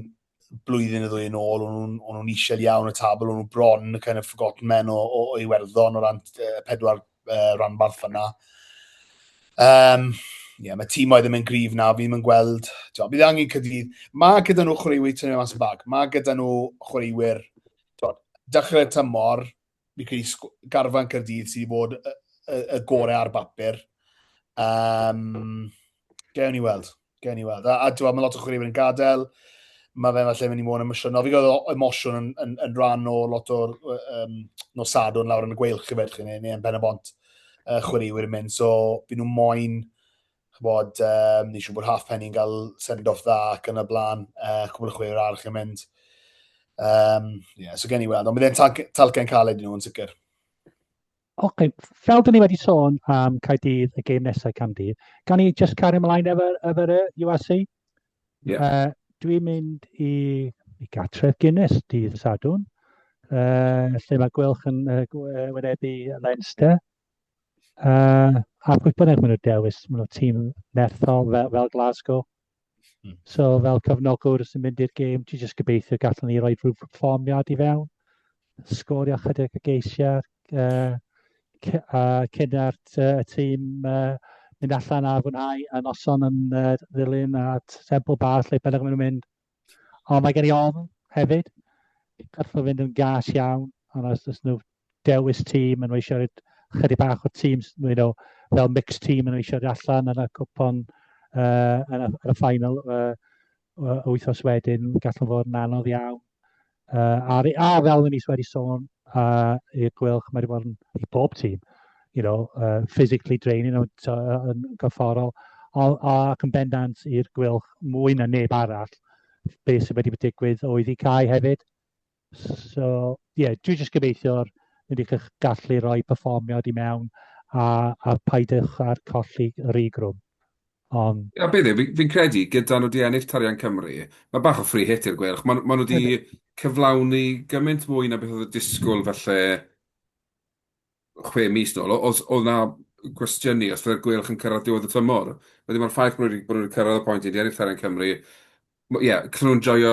blwyddyn y ddwy yn ôl, o'n nhw'n o'n nhw'n isel iawn y tabl, o'n nhw bron y kind of forgotten men o, o, o Iwerddon o ran uh, pedwar uh, ranbarth fyna. Um, yeah, mae tîm oedd ddim yn gryf na, fi ddim yn gweld, tio, bydd angen Caerdydd. Mae gyda nhw chwaraewyr tynnu mas y bag, mae gyda nhw chwaraewyr, tio, dechrau'r tymor, Fi credu garfan Caerdydd sydd wedi bod y, y, y gorau ar bapur. Um, gewn ni weld. Gewn ni weld. A, a ti'n mae lot o chwaraewyr yn gadael. Mae fe falle mynd i fod yn emosiynol. Fi'n gweld emosiwn yn, yn, yn rhan o lot o'r um, nos Sadwrn lawr yn y gweilch i fedch, neu, neu yn Ben y Bont uh, chwaraewyr yn mynd. So, fi nhw moyn chybod, um, ni siŵr bod Halfpenny'n cael send-off dda ac yn y blaen, uh, cwbl o chwaraewyr arall yn mynd. Um, yeah, so gen i weld, ond bydd e'n talcen caled i nhw yn sicr. Oce, okay. Fel dyn ni wedi sôn am Caerdydd, y gêm nesaf Caerdydd, gan i just cario ymlaen efo, efo y URC? Yeah. Uh, dwi'n mynd i, i gartref Guinness dydd Sadwrn, uh, lle mae Gwelch yn uh, wynebu Leinster. Uh, a pwy bynnag maen nhw'n dewis, maen nhw'n tîm nerthol fel, fel Glasgow. So fel cefnogwr sy'n mynd i'r gêm, ti jyst gobeithio gallwn ni roi rhyw perfformiad i fewn, sgorio chydig o geisiau uh, uh, cyn ar y tîm uh, mynd allan a fwynhau a noson yn uh, ddilyn a Temple Bar lle bynnag maen nhw'n mynd. Ond mae gen i ofn hefyd. Gall nhw fynd yn gas iawn, ond os oes nhw dewis tîm yn eisiau rhoi chydig bach o tîm, you know, fel mixed team yn eisiau rhoi allan yn y cwpon uh, yn, y, yn y final uh, wythnos wedyn, gall nhw fod yn anodd iawn. Uh, a, a fel ni wedi sôn uh, i'r Gweilch, mae wedi bod yn i bob tîm, you know, uh, physically draining yn, yn gorfforol, ac yn bendant i'r Gweilch mwy na neb arall, beth sydd wedi digwydd oedd i cae hefyd. So, ie, yeah, dwi jyst gobeithio'r mynd i'ch gallu rhoi perfformiad i mewn a, a paidiwch ar colli rhy grwm. Ond... Ia, beth yw, fi'n fi credu, gyda nhw 'di ennill Tarian Cymru, mae bach o free hit i'r Gweilch. Maen ma nhw 'di cyflawni gymaint mwy na beth oedd y disgwyl falle 6 mis nôl. Oedd oedd 'na gwestiynu os fydde'r Gweilch yn cyrraedd diwedd y tymor. Wedyn mae'r ffaith bod nhw wedi, bod nhw wedi cyrraedd y pwynt i 'di ennill Tarian Cymru, ie, yeah, gallen nhw'n joio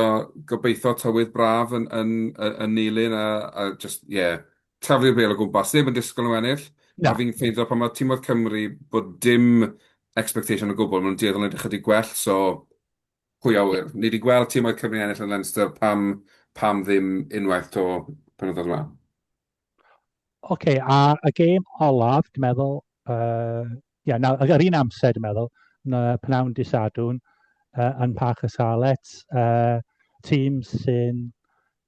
gobeithio tywydd braf yn, yn, yn, yn Nulyn a, a just, ie, yeah, taflu'r bêl o gwmpas. Neb yn disgwyl nhw ennill. Na. A fi'n ffeindio pan mae timoedd Cymru bod dim expectation o gwbl, maen nhw'n dueddol o wneud ychydig gwell, so pwy a ŵyr. Ni wedi gweld timoedd Cymru ennill yn Leinster, pam, pam ddim unwaith 'to penwythnos yma? Oce, okay, a y gêm olaf, dwi'n meddwl, uh, yeah, na, yr un amser, dwi'n meddwl, na, pnawn dy Sadwrn, uh, yn Parc y Scarlets, uh, tîm sy'n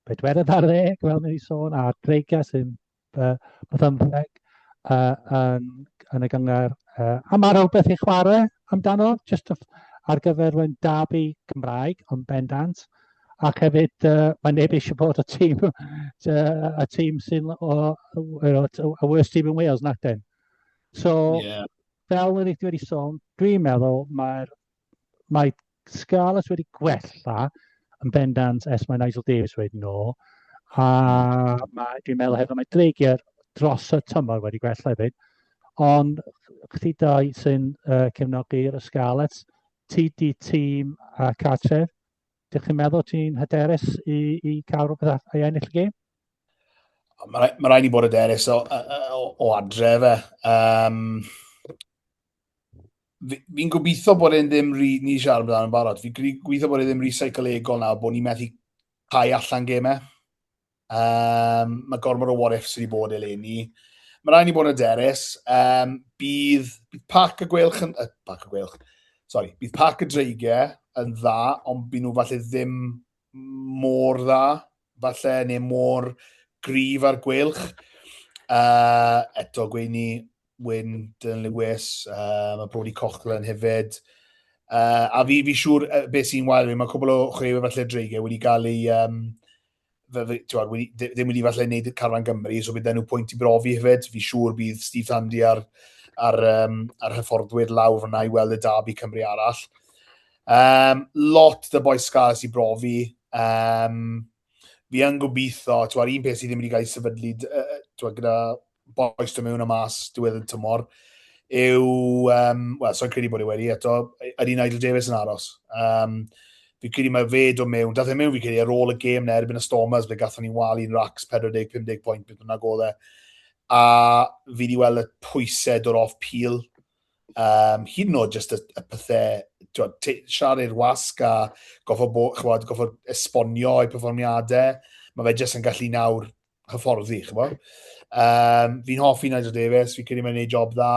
bedwerydd ar ddeg, fel ni wedi sôn, a'r Dreigiau sy'n uh, bymtheg uh, yn, yn y gynghrair. Uh, a mae rhywbeth i chwarae amdano, just ar gyfer rwy'n derby Cymraeg, ond bendant. Ac hefyd, uh, mae neb eisiau bod y tîm, y tîm sy'n o, you know, y worst team in Wales, nac den. So, yeah. Fel yr ydych wedi sôn, dwi'n meddwl mae'r mae Scarlets wedi gwella yn bendant ers mae Nigel Davies wedi nôl. A mae, dwi'n meddwl hefyd mae Dreigiau dros y tymor wedi gwella hefyd. Ond chdi dau sy'n uh, cefnogi'r Scarlets, ti di tîm uh, cartref, Dych chi'n meddwl ti'n hyderus i, i cael rhywbeth i ennill y gêm? Mae ma rhaid i bod hyderus o, o, o adre fe. Um, fi'n fi gobeithio bod e'n ddim rhy, ni siarad amdano'n barod, fi'n gobeithio bod e ddim rhy seicolegol nawr bod ni'n methu cau allan gemau. Um, mae gormod o what ifs wedi bod eleni. Mae rhaid ni bod yn hyderus. Um, bydd, bydd pac y Gweilch yn... Uh, pac y Gweilch. Sorry, bydd pac y Dreigiau yn dda, ond bydd nhw falle ddim mor dda, falle, neu mor gryf ar Gweilch. Uh, eto, gweud ni, Wyn, Dylan Lewis, uh, mae Brody Coughlan hefyd. Uh, a fi, fi siŵr uh, beth sy'n wael, mae cwbl o chwaraewyr falle Dreigiau wedi cael ei um, twad, wedi, ddim wedi falle wneud carfan Gymru, so bydd nhw pwynt i brofi hefyd. Fi siŵr bydd Steve Tandy a'r, ar, um, ar hyfforddwyr lawr fyna i weld y derby Cymru arall. Um, lot dy boys Scarlets i brofi. Um, fi yn gobeithio, twad, un peth sydd ddim wedi cael ei sefydlu uh, twad, gyda bois dod mewn a mas diwedd y tymor, yw, um, wel, so'n credu bod e wedi eto, ydy Nigel Davies yn aros. Um, fi credu mae fe dod mewn, dath e mewn fi credu ar ôl y gêm na erbyn y Stormers, ble gathon ni walu'n racs 40-50 pwynt, beth bynnag oedd e. A fi wedi weld y pwysau dod off Peel. Um, hyd yn oed just y, y pethau, twod, siarad i'r wasg a goffod, bo, chwod, goffod esbonio ei perfformiadau. Mae fe jyst yn gallu nawr hyfforddi, ch'mo'. Fi'n hoffi Nigel Davies, fi'n credu mae'n gwneud job dda.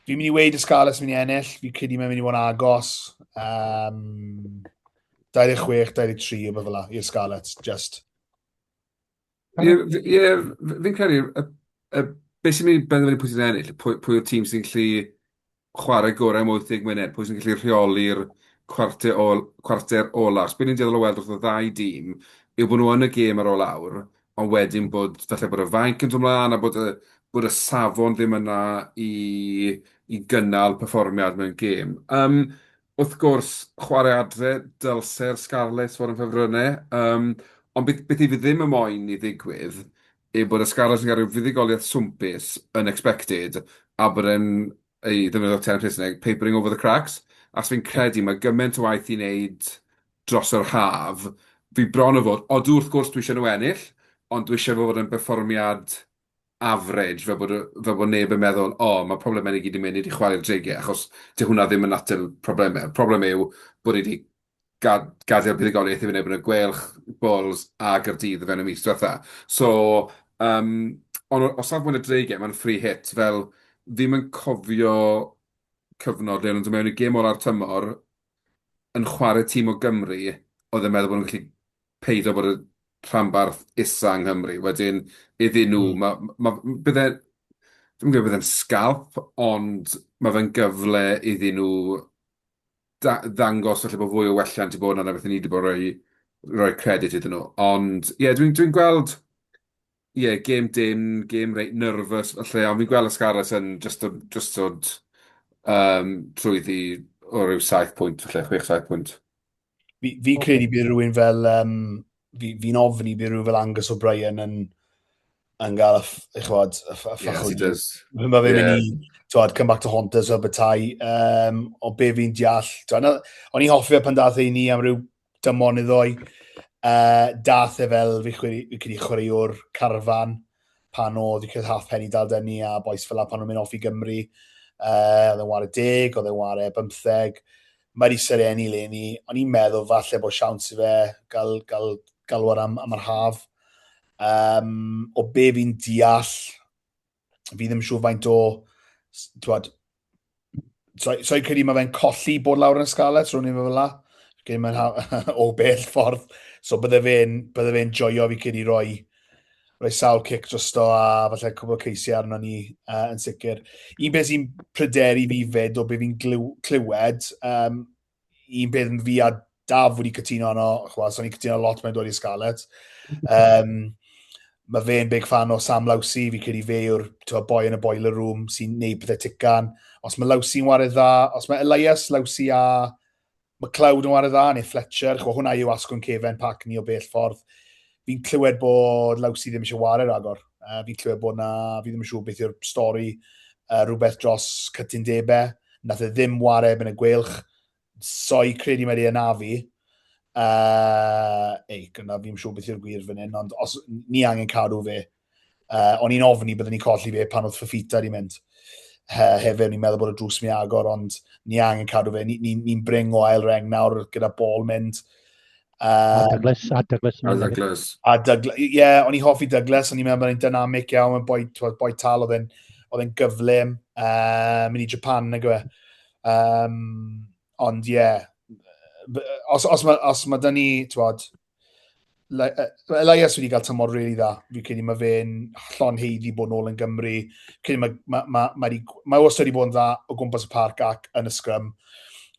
Fi'n mynd i weud y Scarlets mynd i ennill, fi'n credu mae'n mynd i fod yn agos. 26, 23 o beth fel la, i'r Scarlets, just. Ie, ie, fi'n credu, beth sy'n mynd i benderfynu pwy sy'n ennill, pwy, pwy yw'r tîm sy'n gallu chwarae gorau am 80 munud, pwy sy'n gallu rheoli'r cwarter, ol, cwarter olaf. Beth ni'n dueddol o weld wrth y ddau dîm yw bod nhw yn y gêm ar ôl awr, ond wedyn bod falle bod y fainc yn dod mlaen a bod y, bod y safon ddim yna i, i gynnal perfformiad mewn gêm. Um, Wrth gwrs, chwarae adre, dylse'r Scarlets fod yn ffefrynnau, yym, ond beth beth i fi ddim yn moyn i ddigwydd yw bod y Scarlets yn cael rhyw fuddugoliaeth swmpus, unexpected, a bod e'n, i ddefnyddio'r term Saesneg, papering over the cracks, achos fi'n credu mae gymaint o waith i wneud dros yr haf, fi bron â fod, odw wrth gwrs dwi eisiau nhw ennill, ond dwi eisiau fo fod yn berfformiad average, fel bod, fel bod neb yn meddwl, o, mae problemau ni gyd yn mynd, ni 'di chwalu'r dreigiau, achos dyw hwnna ddim yn ateb problemau. Problem yw bod ni 'di gadael buddugoliaeth i fynd erbyn y Gweilch, Bulls a Gaerdydd o fewn y mis diwetha. So, um, ond o safbwynt y dreigiau, mae'n free hit, fel fi'm yn cofio cyfnod le o'n nhw'n dod mewn i gêm ola'r tymor yn chwarae tîm o Gymru oedd yn meddwl bod nhw'n gallu peidio bod y rhanbarth isa yng Nghymru. Wedyn, iddyn nhw, ma', ma', bydd e, dwi'm yn gwybod bydd e'n scalp, ond mae fe'n gyfle iddyn nhw da- ddangos falle bod fwy o welliant 'di bod yna na beth ni 'di bod rhoi, rhoi credit iddyn nhw. Ond ie, dwi'n dwi'n gweld, ie, gêm dynn, gêm reit nervous falle, ond fi'n gweld y Scarlets yn just, just dod um, trwyddi o ryw 7 pwynt falle, 6-7 pwynt. Fi, fi okay. credu bydd rhywun fel, um, fi'n fi ofni bydd rhywun fel Angus O'Brien yn, yn gael y, chwad, y, y ffachol. Yes, he does. Mae fe'n yeah. mynd i, twad, come back to haunt us fel bethau, um, o be fi'n deall. Twad, o'n i'n hoffi fe pan dath e i ni am ryw dymor neu ddoi. Dath e fel, fi, chwarae, fi credu chwaraewr carfan, pan oedd Richard Halfpenny dal 'da ni a bois fel 'na pan nhw'n mynd off i Gymru. Oedd e'n ware deg, oedd e'n ware bymtheg. Mae wedi serenu leni. O'n i'n meddwl falle bod siawns i fe gael, gael galwad am, am yr haf. Um, o be fi'n deall, fi ddim yn siŵr faint o, twad, so, so i'n credu mae fe'n colli bod lawr yn y Scarlets, rwy'n i'n fel la. Credu mae'n o bell ffordd. So bydde fe'n bydde fe'n joio fi credu roi, roi sawl cic drosto a falle cwbl o ceisiau arno ni yn sicr. Un beth sy'n pryderu fi fyd o be fi'n clywed, um, un peth fi a Daf wedi cytuno arno, chwa, so ni'n cytuno lot mae'n dod i Scarlett. Um, mae fe'n big fan o Sam Lousi, fi credu fe yw'r boi yn y boiler room sy'n neud pethau tican. Os mae Lousi'n wario dda, os mae Elias, Lousi a McLeod yn wario dda, neu Fletcher, chwa, hwnna yw asgwrn cefen pac ni o bell ffordd. Fi'n clywed bod Lousi ddim eisiau wario ragor. Fi'n clywed bod na, fi ddim yn siŵr beth yw'r stori, rhywbeth dros cytundebau. Nath e ddim ware erbyn y Gweilch. So'i credu mae wedi anafu. Ei, gyna fi'n siŵr beth yw'r gwir fan hyn, ond os ni angen cadw fe. O'n i'n ofni byddwn ni'n colli fe pan oedd Fafita wedi mynd. Hefyd, o'n i'n meddwl bod y drws mi agor, ond ni angen cadw fe. Ni'n ni, ni, ni bring o ail reng nawr gyda ball mynd. A Douglas, a Douglas. A Douglas. A Douglas, ie, yeah, o'n i'n hoffi Douglas, o'n i'n meddwl bod e'n dynamic iawn, yn boi, twod, boi tal, oedd e'n oedd e'n gyflym, mynd i Japan, nag yw e. Ond ie, yeah, os, os, ma, os mae dyn ni, twod, Elias wedi cael tymor rili really dda. Fi'n credu mae fe'n llon heiddi bod nôl yn Gymru. Fi'n credu mae, mae, mae, mae, mae wastad wedi bod yn dda o gwmpas y parc ac yn y sgrym.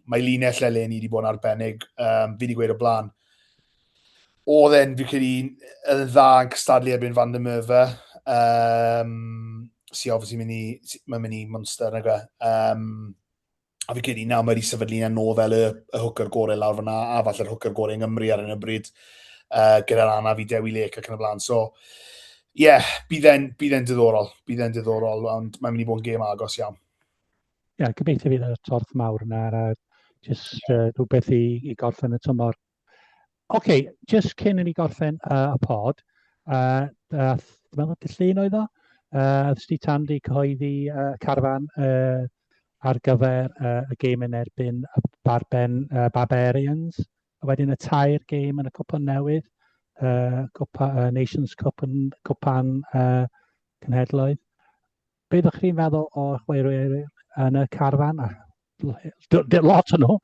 Mae linell eleni wedi bod yn arbennig. Um, fi wedi gweud o blaen. Oedd e'n, fi'n credu, yn dda yn cystadlu erbyn Van der Merwe. Um, sy obviously mynd i, mae'n mynd i Munster, nag e. Um, a fi credu nawr mae wedi sefydlu yna nôl fel y, y hooker gorau lawr fyna, a falle'r hooker gorau yng Nghymru ar hyn o bryd, gyda'r anaf i Dewi Lake ac yn y blaen. So, ie, yeah, bydd e'n bydd e'n diddorol, bydd e'n diddorol, ond mae'n mynd i bod yn gêm agos iawn. Ie, yeah, gobeithio fydd y torth mawr yna, a just rhywbeth i, i gorffen y tymor. Oce, okay, just cyn i ni gorffen y pod, dath, dwi'n meddwl dydd Llun oedd o, oedd Steve Tandy cyhoeddi carfan ar gyfer y gêm yn erbyn y Barben, Barbarians, a wedyn y tair gêm yn y cwpan newydd, Cwpa, Nations Cup yn Cwpan Cenhedloedd. Be ydych chi'n feddwl o'r chwaraewyr yn y carfan? Lot o'n nhw,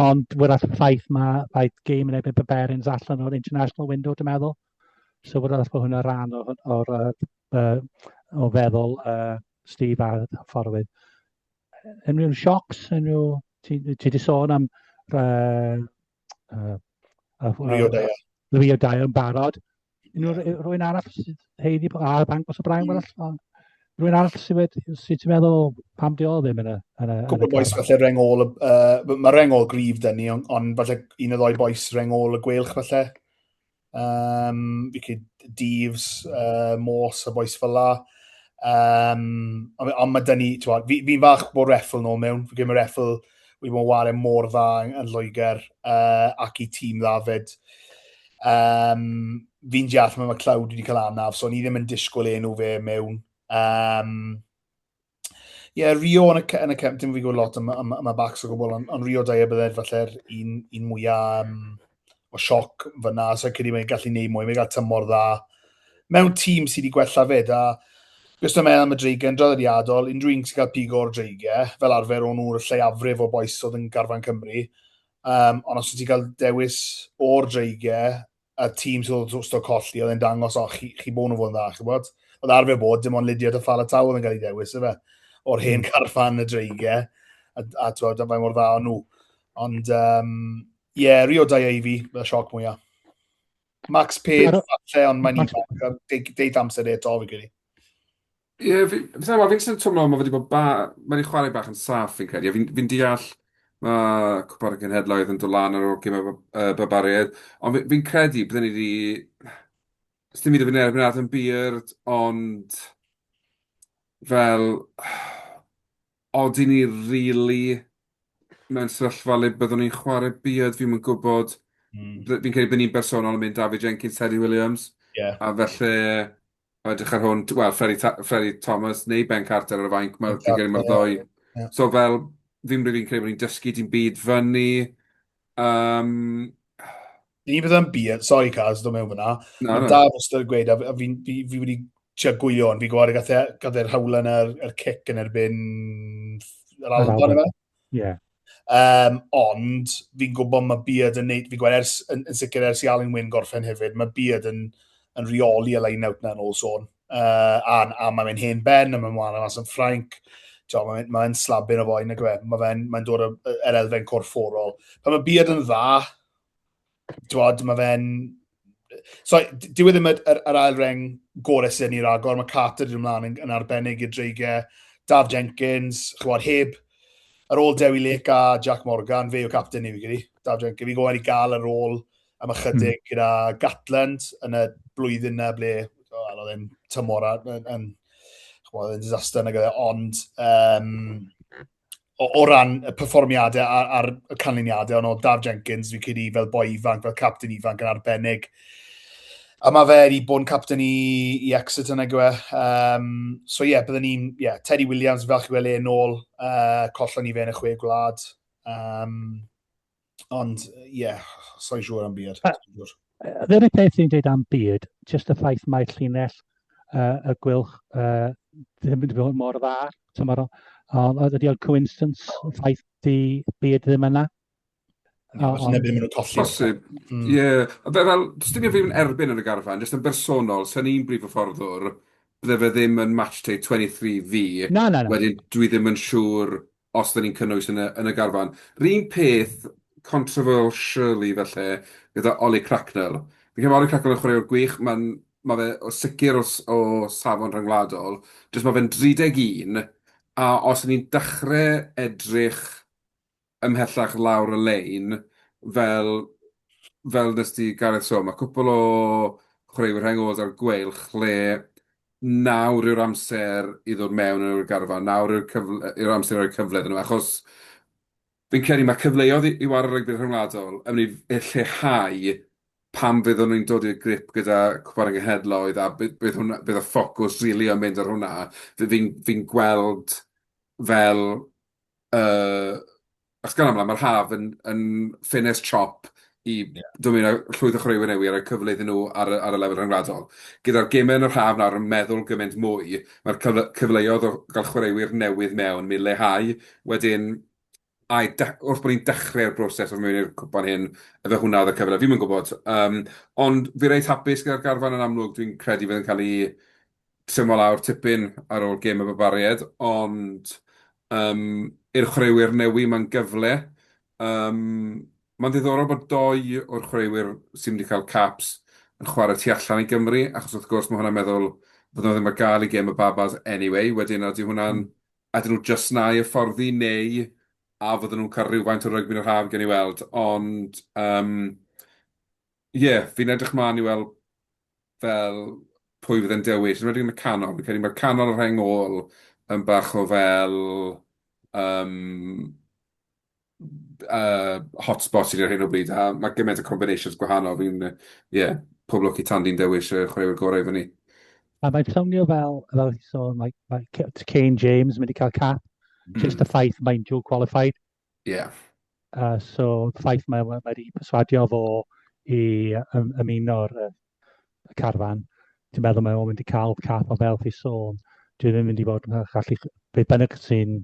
ond wrach y ffaith mae ffaith gêm yn erbyn Barbarians allan o'r international window, dwi'n meddwl. So wrach bod hwnna rhan o'r, or, o feddwl Steve a'r hyfforddwyr. Unrhyw siocs, unrhyw... Ti, ti di sôn am Rio Dyer. Rio Dyer yn barod. Unrhyw yeah. rhywun arall sydd heiddi ar y banc os o Brian mm. Well, rhywun arall sydd wedi, sydd ti'n meddwl pam di o ddim yn y... Yn y Cwbl boys falle reng ôl, uh, mae reng ôl grif dyn ni, ond on, falle un o ddoi boys reng ôl y gweilch falle. Um, fi credu Deves, Morse a boys fel la. Um, ond on mae dyn ni, fi, fi'n falch bod Reffel nôl mewn, fi'n credu mae Reffel wedi bod yn ware mor dda yn, yn Lloegr uh, ac i tîm dda fyd. Um, fi'n deall mae McLeod wedi cael anaf, so ni ddim yn disgwyl enw fe mewn. Um, Ie, yeah, Rio yn y, yn y cefn, dim fi gwybod lot am, am, am y backs o gwbl, ond on Rio Dyer byddai'r falle'r un, un mwyaf um, o sioc fyna, so credu mae'n gallu neud mwy, mae'n cael tymor dda mewn tîm sydd wedi gwella fyd, a jyst yn meddwl am y dreigiau yn draddodiadol, unrhyw un sy'n cael pigo o'r dreigiau, fel arfer o'n nhw'r lleiafrif o bois oedd yn garfan Cymru, um, ond os wyt ti'n cael dewis o'r dreigiau, y tîm sydd oedd wastad colli, oedd e'n dangos, o, chi, chi bod nhw fod yn dda, chi'n bod? Oedd arfer bod, dim ond Lydiard a Faletau oedd yn cael ei dewis, efe, o'r hen hmm. carfan y dreigiau, a, a ti'n faint mor dda o'n nhw. Ond, um, ie, yeah, Rio Dai i fi, y sioc mwyaf. Max Page, falle, ond mae'n ifanc, deith amser eto, fi credu. Ie, yeah, fi, fi, fi'n jyst yn teimlo mae wedi bod ba... Mae wedi chwarae bach yn saff fi'n credu. Fi'n fi deall mae Cwpan y Cenhedloedd yn dod lan ar ôl gêm y Barbariaid, ond fi'n fi credu byddwn ni wedi... Sdim byd o fi'n erbyn Adam Beard, ond fel... Odyn ni rili mewn sefyllfa le byddwn ni'n chwarae Beard, fi'm yn gwybod. Mm. Fi'n credu bod ni'n bersonol yn mynd David Jenkins, Teddy Williams. Yeah. A felly, o edrych ar hwn, wel, Freddie, Freddie Thomas neu Ben Carter ar y fainc, mae'r fi'n credu mae'r ddoi. Yeah. So fel, fi'n rili'n credu bod ni'n dysgu dim byd fyny. Um, Ni bydd yn Beard, sorry Caz, dod mewn fyna. No, no. Daf wastad yn gweud, a fi, fi, fi wedi trio gwylio ond fi'n gwybod gath e, gath e'r hawlen yr, yr cic yn erbyn yr Alban, yma. Yeah. Um, ond fi'n gwybod mae Beard yn neud, fi'n gwybod ers, yn, yn sicr ers i Alun Wyn gorffen hefyd, mae Beard yn, yn rheoli y line-out na yn ôl sôn. Uh, a, a mae'n hen ben, a mae'n mlaen mas yn Ffrainc. Mae'n mae slabyn o foi, nag yw e? Mae fe'n mae dod yr elfen corfforol. Pan mae Beard yn dda, Twod, mae fe'n... So, dyw e ddim yr, yr, yr ail reng gorau sydd ni ragor. Mae Carter wedi ymlaen yn, yn arbennig i'r dreigiau. Daf Jenkins, chwbod, heb ar ôl Dewi Lake a Jack Morgan, fe yw captain ni, fi credu. Daf Jenkins, fi gwybod i gael ar ôl am ychydig mm. gyda Gatland yn y blwyddyn na ble, well, oedd e'n tymor yn, yn, chwbod, yn disaster nag oedd e, ond um, o, o ran y perfformiadau a'r, ar y canlyniadau, ond oedd Daf Jenkins, fi'n credu, fel boi ifanc, fel captain ifanc yn arbennig. A mae fe wedi bod yn captain i, i Exeter nag yw e. Um, so ie, yeah, byddwn ni'n, yeah, Teddy Williams, fel chi weld e nôl, uh, collon ni fe yn y chwe gwlad. Um, Ond, ie, yeah, so'n siŵr am Beard. Yr unig peth sy'n dweud am Beard, jyst y ffaith mae llinell uh, y gwylch uh, ddim wedi bod mor dda, tymor o. Ond ydy o'n coincidence, y ffaith di Beard ddim yna? Ond ddim yn colli. Posib, mm. ie. Yeah. Fe fel, does dim i fi'n erbyn yn y garfan, jyst yn bersonol, sa'n un brif hyfforddwr, bydde fe ddim yn match day 23 fi. Na, na, na. Wedyn dwi ddim yn siŵr os 'da ni'n cynnwys yn y yn y garfan. Yr un peth controversially falle gyda Ollie Cracknell. Fi'n credu ma' Ollie Cracknell yn chwaraewr gwych, ma'n ma' fe o sicr o s- o safon rhyngwladol, jyst ma' fe'n 31 a os 'y ni'n dechrau edrych ymhellach lawr y lein, fel fel wnest ti Gareth sôn, ma' cwpl o chwaraewyr rheng ôl 'da'r Gweilch le nawr yw'r amser i ddod mewn yn yr garfan, nawr yw'r cyfle, yw'r amser i roi cyfle iddyn nhw, achos fi'n credu mae cyfleoedd i, i ware rygbi rhyngwladol yn mynd i lleihau pan fyddwn ni'n dod i'r grip gyda Cwpan y Genhedloedd a bydd, bydd, hwnna, bydd y ffocws rili yn mynd ar hwnna. Fi'n fi gweld fel uh, achos gan amla mae'r haf yn, yn ffenest siop i dod mewn â llwyth o chwaraewyr newydd a rhoi cyfle iddyn nhw ar y, ar y lefel rhyngwladol. Gyda'r gemau yn yr haf nawr yn meddwl gymaint mwy, mae'r cyfle, cyfleoedd o gael chwaraewyr newydd mewn yn mynd i leihau. Wedyn, ai de- wrth bod ni'n dechrau'r broses o mewn i'r cwpan hyn, ife hwnna oedd y cyfle, fi'm yn gwybod. Yym, ond fi reit hapus gyda'r garfan yn amlwg, dwi'n credu fydd yn cael ei trimio lawr tipyn ar ôl gêm y Barbariaid, ond yym i'r chwaraewyr newi mae'n gyfle. Yym, mae'n ddiddorol bod dou o'r chwaraewyr sy'n mynd i cael caps yn chwarae tu allan i Gymru, achos wrth gwrs mae hwnna'n meddwl fydden nhw ddim ar gael i gêm y Babas anyway, wedyn ydy hwnna'n... Ydyn nhw jyst 'na i hyfforddi neu a fydden nhw'n cael rhywfaint o rygbi yn yr haf, gewn ni weld. Ond yym ie, fi'n edrych mlaen i weld fel pwy fydd yn dewis, yn enwedig yn y canol. Fi'n credu mae'r canol a'r rheng ôl yn bach o fel yym uh, hotspot i ni ar hyn o bryd, a mae gymaint o combinations gwahanol. Fi'n, ie, yeah, pob lwc i Tandy'n dewis y chwaraewyr gorau i fyny. A mae'n swnio fel, fel chi sôn, mae, mae Kane James mynd i cael cap, just y ffaith mae'n dual qualified. Yeah. So, y ffaith mae mae wedi perswadio fo i ym, ymuno'r y carfan, dwi'n meddwl mae o'n mynd i cael cap, o fel chi sôn, dwi ddim yn mynd i fod yn gallu, beth bynnag sy'n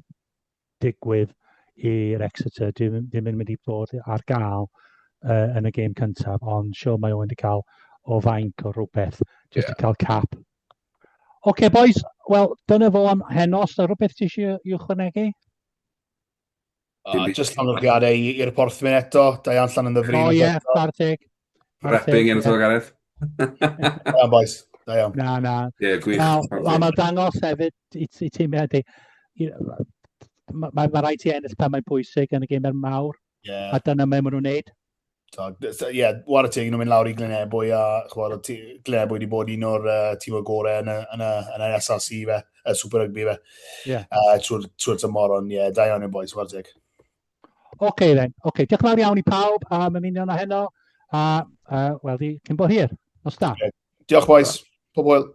digwydd i'r Exeter, dwi ddim, ddim yn mynd i fod ar gael yn y gêm cyntaf, ond siwr mae o'n mynd i cael o fainc o rhywbeth, jyst i cael cap. Oce, okay, boys, wel, dyna fo am heno. Os yna rhywbeth ti eisiau i'w chwanegu? Just llongyfarchiadau i'r Porthmyn eto, da iawn llan yn ddyfrin. O ie, chwarae teg. Repping yn y tro, Gareth. Da iawn, boys. Da iawn. Na, na. Ie, gwych. Na, a mae'n dangos hefyd i, i ti'n meddwl, mae ma, ma rhaid ti ennill pan mae'n bwysig yn y gemau mawr. Yeah. A dyna mae maen nhw'n neud. Ie, yeah, whare teg, nhw'n mynd lawr i Glynebwy a chwbod, Glynebwy wedi bod un o'r tîm o'r gorau yn y, yn y, yn y SRC fe, y Super Rugby fe. Yeah. Trwy'r trwy tymor, ond ie, yeah, da iawn i'n boys, whare teg. Oce okay, then, oce. Okay. Diolch yn fawr iawn i pawb am ymuno yna heno, a wel di, cyn bo hir. Nos da. Okay. Diolch boys, pob hwyl.